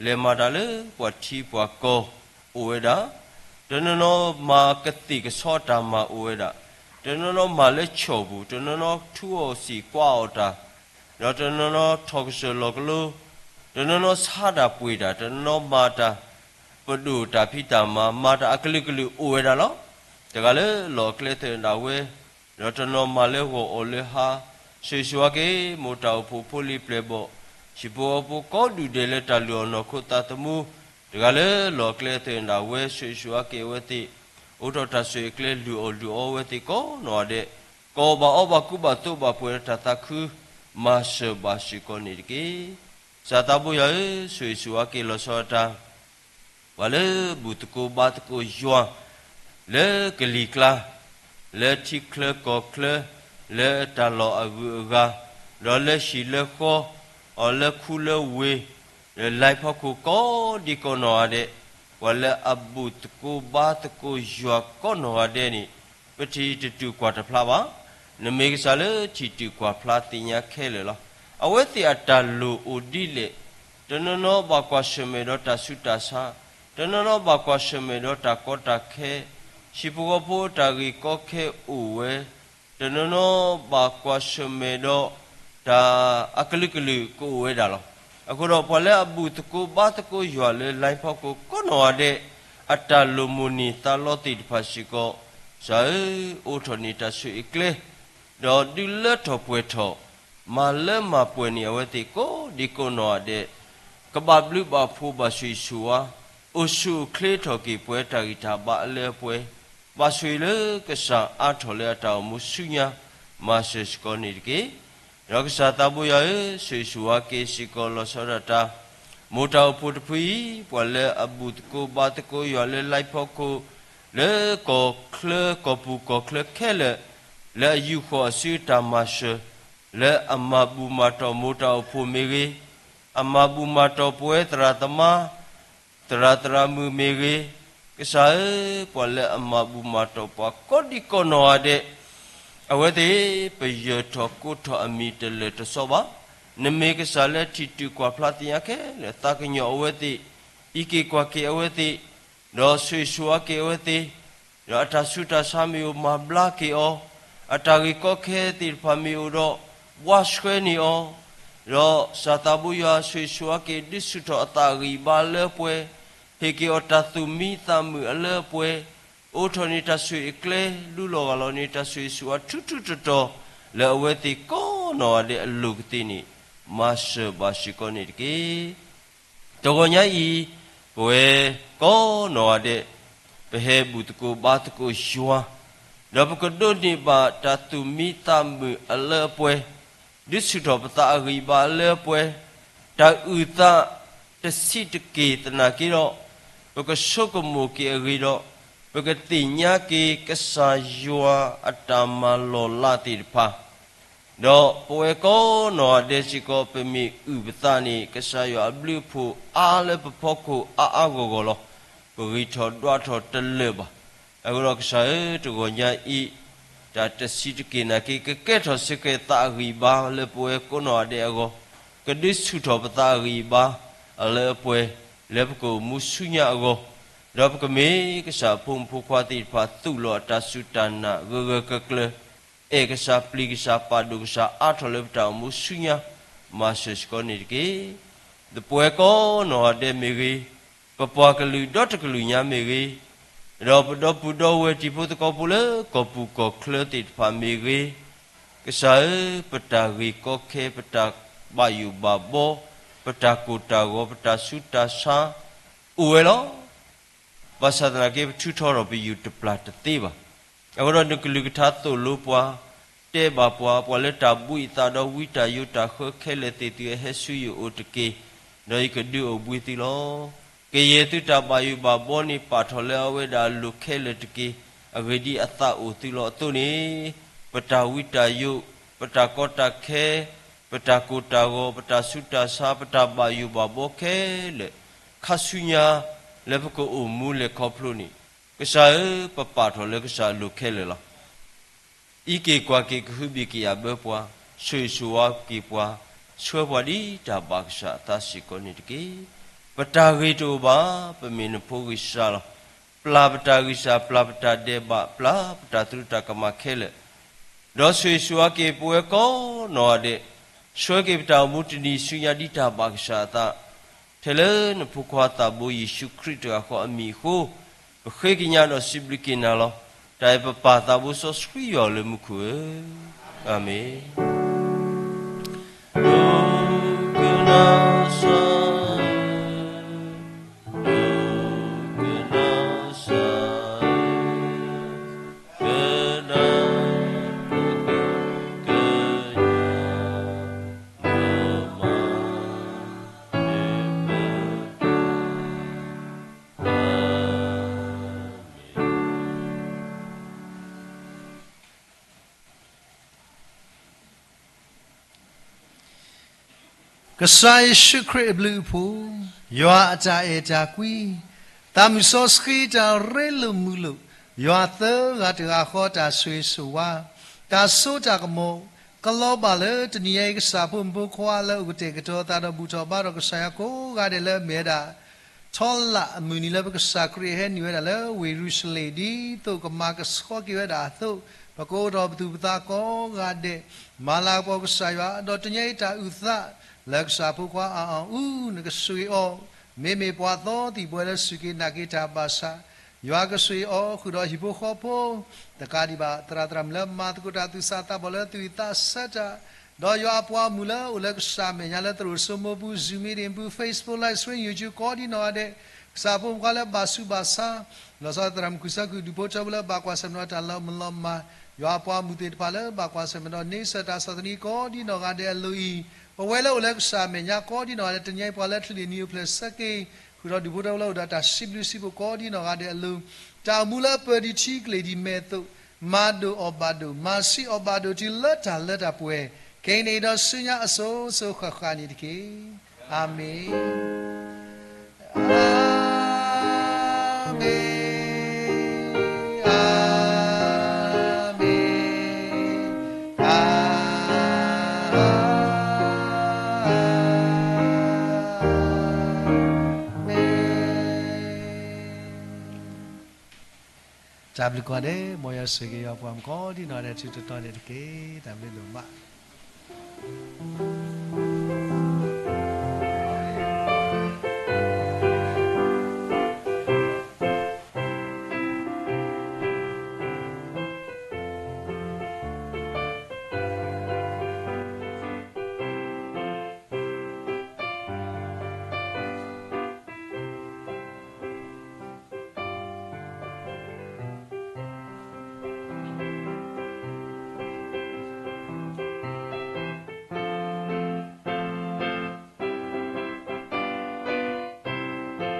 လဲၤမၤတၢ်လၢပှၤထံပှၤကီၢ်အိၣ်ဝဲဒၣ်, တနီၤနီၤမၤကသ့ၣ်ကဆီတၢ်မၤအိၣ်ဝဲဒၣ်, တနီၤနီၤမၤလၢဆီၣ်ပူၤ, တနီၤနီၤထူအီၣ်စံာ်ကွၢ်အီၣ်တၢ်, ဒီးတနီၤနီၤထီၣ်ကစၢၢ်လီၤကလိ, တနီၤနီၤဆါတၢ်ပှ့ၤတၢ်, တနီၤနီၤမၤတၢ် ပဒိၣ်တၢ်ဖံးတၢ်မၤ, မၤတၢ်အကလုာ်ကလုာ်အိၣ်ဝဲဒၣ်လီၤ. တဂၤလၢလီၢ်အကျဲသ့ၣ်ဒၣ်ဝဲ, ဒီးတနီၤမၤလၢဂီၢ်အီၣ်လၢဟါ, ဆိၣ်ဂ့ၤဆိၣ်ဝါက့ၤ မိၢ်တၢ်အိၣ်ဖှိၣ်ဖိလံၤပျဲၢ်ဘီၣ်, ဟံၣ်ဖိဃီဖိကိးဒူၣ်ဒဲးလၢတၢ်လုၢ်အီၣ်နီၢ်ခိသးသမူ, တဂၤလၢလီၢ်အကျဲသ့ၣ်ဒၣ်ဝဲ ဆိၣ်ဂ့ၤဆိၣ်ဝါက့ၤအဝဲသ့ၣ်, အိးထီၣ်တၢ်ဆိၣ်ဂ့ၤအကျဲ လုၢ်အီၣ်လုၢ်အီဝဲသ့ၣ်ကိးနီၢ်ဂၤဒဲး, ကဘၣ်အီၣ်ဘၣ်ကူဘၣ်သိးဘၣ်ပှဲၤဒီးတၢ်သးခု, မၤစၢၤဘၣ်စ့ၢ်ကီးန့ၣ်တက့ၢ်. ကစၢ်သးဘိယွၤဧၢ, ဆိၣ်ဂ့ၤဆိၣ်ဝါက့ၤလီၤဆီဒၣ်တၢ် ပှၤလၢဘူၣ်သကိးဘါသကိးယွၤ လၢကလံၤကျါ, လၢထံချၢကီၢ်ချၢ, လၢတၢ်လီၢ်အဂုၤအဂၤ, ဒီးလၢဟံၣ်လၢဃီ, အီၤလၢခူလၢဝ့ၢ်, လၢ live ဖီခိၣ်ကိးဒံကိးနီၢ်ဂၤဒဲး, ပှၤလၢအဘူၣ်သကိးဘါသကိးယွၤကိးနီၢ်ဂၤဒဲးန့ၣ်, ပထံၣ်တတုၤကွၢ်တဖျါဘၣ်. နမ့ၢ်ကစၢ်လၢထံၣ်တုၤကွၢ်ဖျါသ့ၣ်ညါခဲလၢာ်လီၤ. အဝဲသ့ၣ်အတၢ်လိၣ်အိၣ်ဒ်လဲၣ်, တနီၤနီၤဘၣ်ကွၢ်ဆၢၣ်မဲာ်ဒီးတၢ်ဆူးတၢ်ဆါ, တနီၤနီၤဘၣ်ကွၢ်ဆၢၣ်မဲာ်ဒီးတၢ်ကီတၢ်ခဲ, ဟံၣ်ဖိဃီဖိအတၢ်ဂ့ၢ်ကီခဲအိၣ်ဝဲ, တနီၤနီၤဘၣ်ကွၢ်ဆၢၣ်မဲာ်ဒီး တၢ်အကလုာ်ကလုာ်ကအိၣ်ဝဲဒၣ်လီၤ. အဃိဒီးပှၤလၢအဘူၣ်သကိးဘါသကိးယွၤလၢ live ဖီခိၣ်ကိးနီၢ်ဂၤဒဲး, အတၢ်လိၣ်မိၣ်န့ၢ်သးလီသ့ၣ်တဖၣ်စ့ၢ်ကီး, ကစၢ်ဧၢ, အိးထီၣ်န့ၢ်တၢ်ဆိၣ်ဂ့ၤအကျဲ, ဒီးဒုးလၢထီၣ်ပှဲၤထီၣ်, မၤလၢမၤပှဲၤန့ၢ်အဝဲသ့ၣ်ကိးဒံကိးနီၢ်ဂၤဒဲး, ကဘၣ်ဘျုးဘၣ်ဖှိၣ်ဘၣ်ဆိၣ်ဂ့ၤဆိၣ်ဝါ, အိၣ်ဆူၣ်အိၣ်ချ့ထီၣ်က့ၤပဝဲတၢ်ဂံၢ်တၢ်ဘါအလၢအပှဲၤ, ဘၣ်ဆိၣ်ဂ့ၤလၢကစၢ်အါထီၣ်လၢအတၢ်အိၣ်မူဆူညါ, မၤစၢၤစ့ၢ်ကီးန့ၣ်တက့ၢ်. ဒီးကစၢ်သးဘိယွၤဧၢ, ဆိၣ်ဂ့ၤဆိၣ်ဝါက့ၤစ့ၢ်ကီးလီၤဆီဒၣ်တၢ်, မိၢ်တၢ်အိၣ်ဖှိၣ်တဖုအံၤ, ပှၤလၢအဘူၣ်သကိးဘါသကိးယွၤလၢ live ဖီခိၣ်, လၢကီၢ်ချၢကီၢ်ပူၤကီၢ်ချၢခဲလၢာ်, လၢအယူာ်ဃီၤအစုအတၢ်မၤစၢၤ, လၢအမၤဘူၣ်မၤတီၢ်မိၢ်တၢ်အိၣ်ဖှိၣ်မ့ၢ်ဂ့ၤ, အမၤဘူၣ်မၤတီၢ်ပဝဲသရၣ်သမါ, သရၣ်သရၣ်မုၣ်မ့ၢ်ဂ့ၤ, ကစၢ်ဧၢ, ပှၤလၢအမၤဘူၣ်မၤတီၢ်ပှၤကိးဒံကိးနီၢ်ဂၤဒဲး, အဝဲသ့ၣ်ပယၢၤထီၣ်ကိးထီၣ်အမံၤတလၢာ်တစီဘၣ်. နမ့ၢ်ကစၢ်လၢထံၣ်တုၤကွၢ်ဖျါသ့ၣ်ညါခဲလၢာ်, သးကညီၤအဝဲသ့ၣ်, အံးက့ၤကွၢ်က့ၤအဝဲသ့ၣ်, ဒီးဆိၣ်ဂ့ၤဆိၣ်ဝါက့ၤအဝဲသ့ၣ်, ဒီးအတၢ်ဆူးတၢ်ဆါမ့ၢ်အိၣ်မၤဘျါက့ၤအီၤ, အတၢ်ဂ့ၢ်ကီခဲသ့ၣ်တဖၣ်မ့ၢ်အိၣ်ဒီး, ဘှါဆှဲန့ၢ်အီၤ, ဒီးကစၢ်သးဘိယွၤဆိၣ်ဂ့ၤဆိၣ်ဝါက့ၤဒုးဆူၣ်ထီၣ်အသးအဂံၢ်အဘါလၢအပှဲၤ, ဟ့ၣ်က့ၤအီၤတၢ်သူၣ်မံသးမုာ်အလၢအပှဲၤ, အိးထီၣ်န့ၢ်တၢ်ဆိၣ်ဂ့ၤအကျဲ, လူလီၤဂာ်လီၤန့ၢ်တၢ်ဆိၣ်ဂ့ၤဆိၣ်ဝါထူထူတီတီ, လၢအဝဲသ့ၣ်ကိးနီၢ်ဂၤဒဲးအလိၤကသ့န့ၣ်, မၤစၢၤဘၣ်စ့ၢ်ကီးန့ၣ်တက့ၢ်. တဂီၤညါအံၤ, ပဝဲကိးနီၢ်ဂၤဒဲး, ပဟဲဘူၣ်သကိးဘါသကိးယွၤ, ဒီးပကဒိးန့ၢ်ဘၣ်တၢ်သူၣ်မံသးမုာ်အလၢအပှဲၤ, ဒုးဆူၣ်ထီၣ်ပသးအဂံၢ်အဘါအလၢအပှဲၤ, တၢ်အုၣ်သးတဆံးတက့ၢ်သနာ်က့ဒီး, ပကဆိကမိၣ်က့ၤအဂ့ၢ်ဒီး, ပကသ့ၣ်ညါက့ၤကစၢ်ယွၤအတၢ်မၤလီၤလးသ့ၣ်တဖၣ် ဒီးပဝဲကိးနီၢ်ဂၤဒဲးစ့ၢ်ကီး ပမ့ၢ်အုၣ်ပသးန့ၣ် ကစၢ်ယွၤအဘျုးအဖှိၣ်အါလၢပဖီခိၣ်အါအါဂီၢ်ဂီၢ်လီၤ. ပဂံၢ်ထီၣ်ဒွးထီၣ်တလၢာ်ဘၣ်. အဃိဒီးကစၢ်ဧၢ, တဂီၤညါအံၤ, တၢ်တဆံးတက့ၢ်နာ်က့ ကကဲထီၣ်စ့ၢ်ကီးသးအဂံၢ်အဘါလၢပဝဲကိးနီၢ်ဂၤဒဲးအဂီၢ်, ကဒုးဆူၣ်ထီၣ်ပသးအဂံၢ်အဘါအလၢအပှဲၤ လၢပကအိၣ်မူဆူညါအဂီၢ်, ဒီးပကမ့ၢ်ကစၢ်အဖိမုၣ်ဖိခွါသ့ၣ်တဖၣ် သူၣ်လီၤအတၢ်စူၢ်တၢ်နာ်ဂၢၢ်ဂၢၢ်ကျၢၤကျၢၤ, အဲၣ်ကစၢ်ပျံၤကစၢ်ပာ်ဒိၣ်ကစၢ်အါထီၣ်လၢပတၢ်အိၣ်မူဆူညါ, မၤစၢၤစ့ၢ်ကီးန့ၣ်တက့ၢ်. ဒီးပဝဲကိးနီၢ်ဂၤဒဲးမ့ၢ်ဂ့ၤ, ပပှၤကလုာ်ဒီတကလုာ်ညါမ့ၢ်ဂ့ၤ, ဒီးပဒီပုၢ်ဒီဝဲၢ်တံၤဖိသကိးဖိလၢကီၢ်ပူၤကီၢ်ချၢသ့ၣ်တဖၣ်မ့ၢ်ဂ့ၤ, ကစၢ်ဧၢ, ပတၢ်ဂ့ၢ်ကီခဲ, ပတၢ်ဘၣ်ယိၣ်ဘၣ်ဘီ, ပတၢ်ကိၢ်တၢ်ဂီၤ, ပတၢ်ဆူးတၢ်ဆါ အိၣ်ဝဲလီၤ. ဘၣ်ဆၣ်သနာ်က့ ပထုးထီထီၣ်ပယူၢ်တပျၢ်တသ့ဘၣ်. အဃိဒီးနကလုၢ်ကထါသိၣ်လိပှၤ, တဲဘၣ်ပှၤ, ပှၤလၢတၢ်ဘှံးအသးဒီးဝံတၢ်ယိးတၢ်ဃၢခဲလၢာ်သ့ၣ်သုအဟဲဆူယအိၣ်တက့ၢ်, ဒီးယကဒုးအိၣ်ဘှံးသုလီၤ. ကယဲၢ်သုတၢ်ဘၣ်ယိၣ်ဘၣ်ဘီန့ၣ် ပာ်ထီၣ်လၢအဝဲဒၣ်အလိၤခဲလၢာ်တက့ၢ်. အဂ့ၢ်ဒ်အံၤ, အသးအိၣ်သုလီၤအသိးန့ၣ်, ပတၢ်ဝံတၢ်ယိး, ပတၢ်ကီတၢ်ခဲ, ပတၢ်ကိၢ်တၢ်ဂီၤ, ပတၢ်ဆူးတၢ်ဆါ, ပတၢ်ဘၣ်ယိၣ်ဘၣ်ဘီခဲလၢာ်, ခါဆူညါလၢပကအိၣ်မူလဲၤခီဖျိန့ၣ်, ကစၢ်ဧၢ, ပပာ်ထီၣ်လၢကစၢ်အလိၤခဲလၢာ်လီၤ. အံးက့ၤကွၢ်က့ၤကဟုဘံၣ်ကယာ်ဘၢပှၤ, ဆိၣ်ဂ့ၤဆိၣ်ဝါက့ၤပှၤ, ဆှၢပှၤဒ်တၢ်ဘၣ်ကစၢ်အသးစ့ၢ်ကီးန့ၣ်တက့ၢ်. ပတၢ်ဂ့ၤတအိၣ်ဘၣ်, ပမ့ၢ်နဖိဂံၢ်စၢ်လီၤ. ပျၢ်ပတၢ်ဂံၢ်စၢ်, ပျၢ်ပတၢ်ဒဲးဘး, ပျၢ်ပတၢ်သရူးတၢ်ကမၣ်ခဲလၢာ်, ဒီးဆိၣ်ဂ့ၤဆိၣ်ဝါက့ၤပဝဲကိးနီၢ်ဂၤဒဲး, ဆှၢက့ၤပတၢ်အိၣ်မူတနံၤဆူညါဒ်တၢ်ဘၣ်ကစၢ်အသး, ထဲလၢနဖိခွါသးဘိယ့ၣ်ၡူးခရံာ်တဂၤဃီအမံၤအဃိ, ပဃ့ကညးဒီးစံးဘျုးက့ၤနၤလီၤ. တၢ်အံၤပပၢ်သးဘိစီဆှံယွၤလၢမူခိၣ်ဧၢ, အၤမ့ၣ်. ကစၢ်ယ့ၣ်ၡူးခရံာ်အဘျုးအဖှိၣ်, ယွၤအတၢ်အဲၣ်တၢ်ကွံ, သးမုၢ်စီဆှံတၢ်ရ့လိာ်မုာ်လိာ်, ယွၤသၢဂၤတဂၤဃီတၢ်ဆိၣ်ဂ့ၤဆိၣ်ဝါ, တၢ်စိတၢ်ကမီၤ, ကလီၤဘၣ်လၢတနံၤအံၤ ကစၢ်ဖိမုၣ်ဖိခွါလၢအိၣ်ကတဲာ်ကတီၤသးဒီးဘူၣ်ထီၣ်ဘါထီၣ်ကစၢ်ယွၤကိးဂၤဒဲးလၢအမ့ၢ်ဝဲဒၣ် ထီလၣ်အမုၢ်နံၤလၢပကစၢ်ခရံာ်ဟဲနုာ်ဝဲဒၣ်လၢဝ့ၢ်ယရူၤၡလ့ၣ် ဒ်သိးကမၤကဆှီက့ၤဝဲဒၣ်အသိး, ပကအိးထီၣ်ပသူၣ်ပသးကိးဂၤဒဲး, မၤလၤကပီၤကစၢ်ယွၤ, ဒီးတနံၤအံၤတၢ်အုၣ်သး လၢကစၢ်ဖိခွါအါအီၣ်အူ နကဆိၣ်ဂ့ၤအီၤ, မ့မ့ၢ်ပှၤသီသံၣ်ဘှဲလၢစူၢ်က့ၤနာ်က့ၤတၢ်ဘၣ်ဆၣ်, ယွၤကဆိၣ်ဂ့ၤအီၤ ဃုာ်ဒီးဟံၣ်ဖိဃီဖိ တကးဒံးဘၣ် သရၣ်သရၣ်မုၣ်လၢမၤသကိးတၢ်သူၣ်စၢ်သးဘီၣ်လၢသူၣ်ဝံၣ်သးဆၢတၢ်, ဒီးယွၤအပှၤမုၣ်လၢအိၣ်လၢကစၢ်မဲာ်ညါလၢသရိာ်စိမိပူၤ Zoom meeting ပူၤ Facebook Live Stream YouTube ကိးဒံနီၢ်ဂၤဒဲး, ကစၢ်ဖိမုၣ်ခွါလၢဘၣ်ဆူးဘၣ်ဆါ, လီၤဆီသရၣ်မုၣ်ခုၣ်ဆၢခုၣ် ဒူၣ်ဖိထၢဖိလၢဘၣ်ကွၢ်ဆၢၣ်မဲာ်ဒီးတၢ်လီၤမုၢ်လီၤမၢ်, ယွၤအပှၤမုၣ်သ့ၣ်တဖၣ်လၢဘၣ်ကွၢ်ဆၢၣ်မဲာ်ဒီးန့ဆၢၣ်တၢ်ဆီၣ်သနံးကိးဒံနီၢ်ဂၤဒဲးအလိၤအံၤ, ပဝဲလၢအိၣ်လၢကစၢ်မဲာ်ညါကိးဒံနီၢ်ဂၤဒဲး တနံၤအံၤပှၤလၢချံးလ့ၣ်နံၤအိၣ်ဖျဲၣ်ဆၢက့ၤ, ဃုာ်ဒီးဒူၣ်ဖိထၢဖိလၢအိၣ်ဒီးတၢ်စံးဘျုးစံးဖှိၣ်ကိးဒံနီၢ်ဂၤဒဲးအလိၤ, တၢ်အိၣ်မူလၢပၢၤဒံးထံကလ့ၢ်ဒံးမဲာ်အသိး, မၤဒိၣ်အီၣ်ဘၣ်ဒိၣ်, မၤဆံးအီၣ်ဘၣ်ဒိၣ်တုၤလၢတၢ်လၢတၢ်ပှဲၤ, ခဲအံၤန့ၣ်ဒီးဆူညါအစိၤစိၤဃၣ်ဃၣ်န့ၣ်တက့ၢ်. အၤမ့ၣ်, အၤမ့ၣ်, အၤမ့ၣ်, အၤ တၢ်ဘျုးကိးဂၤဒဲး, မ်ယွၤဆိၣ်ဂ့ၤက့ၤယွၤပှၤမုၣ် ကိးဒံနီၢ်ဂၤဒဲး ထူးထူးတီၤတီၤန့ၣ်တက့ၢ်. တၢ်ဘျုးဒိၣ်မး.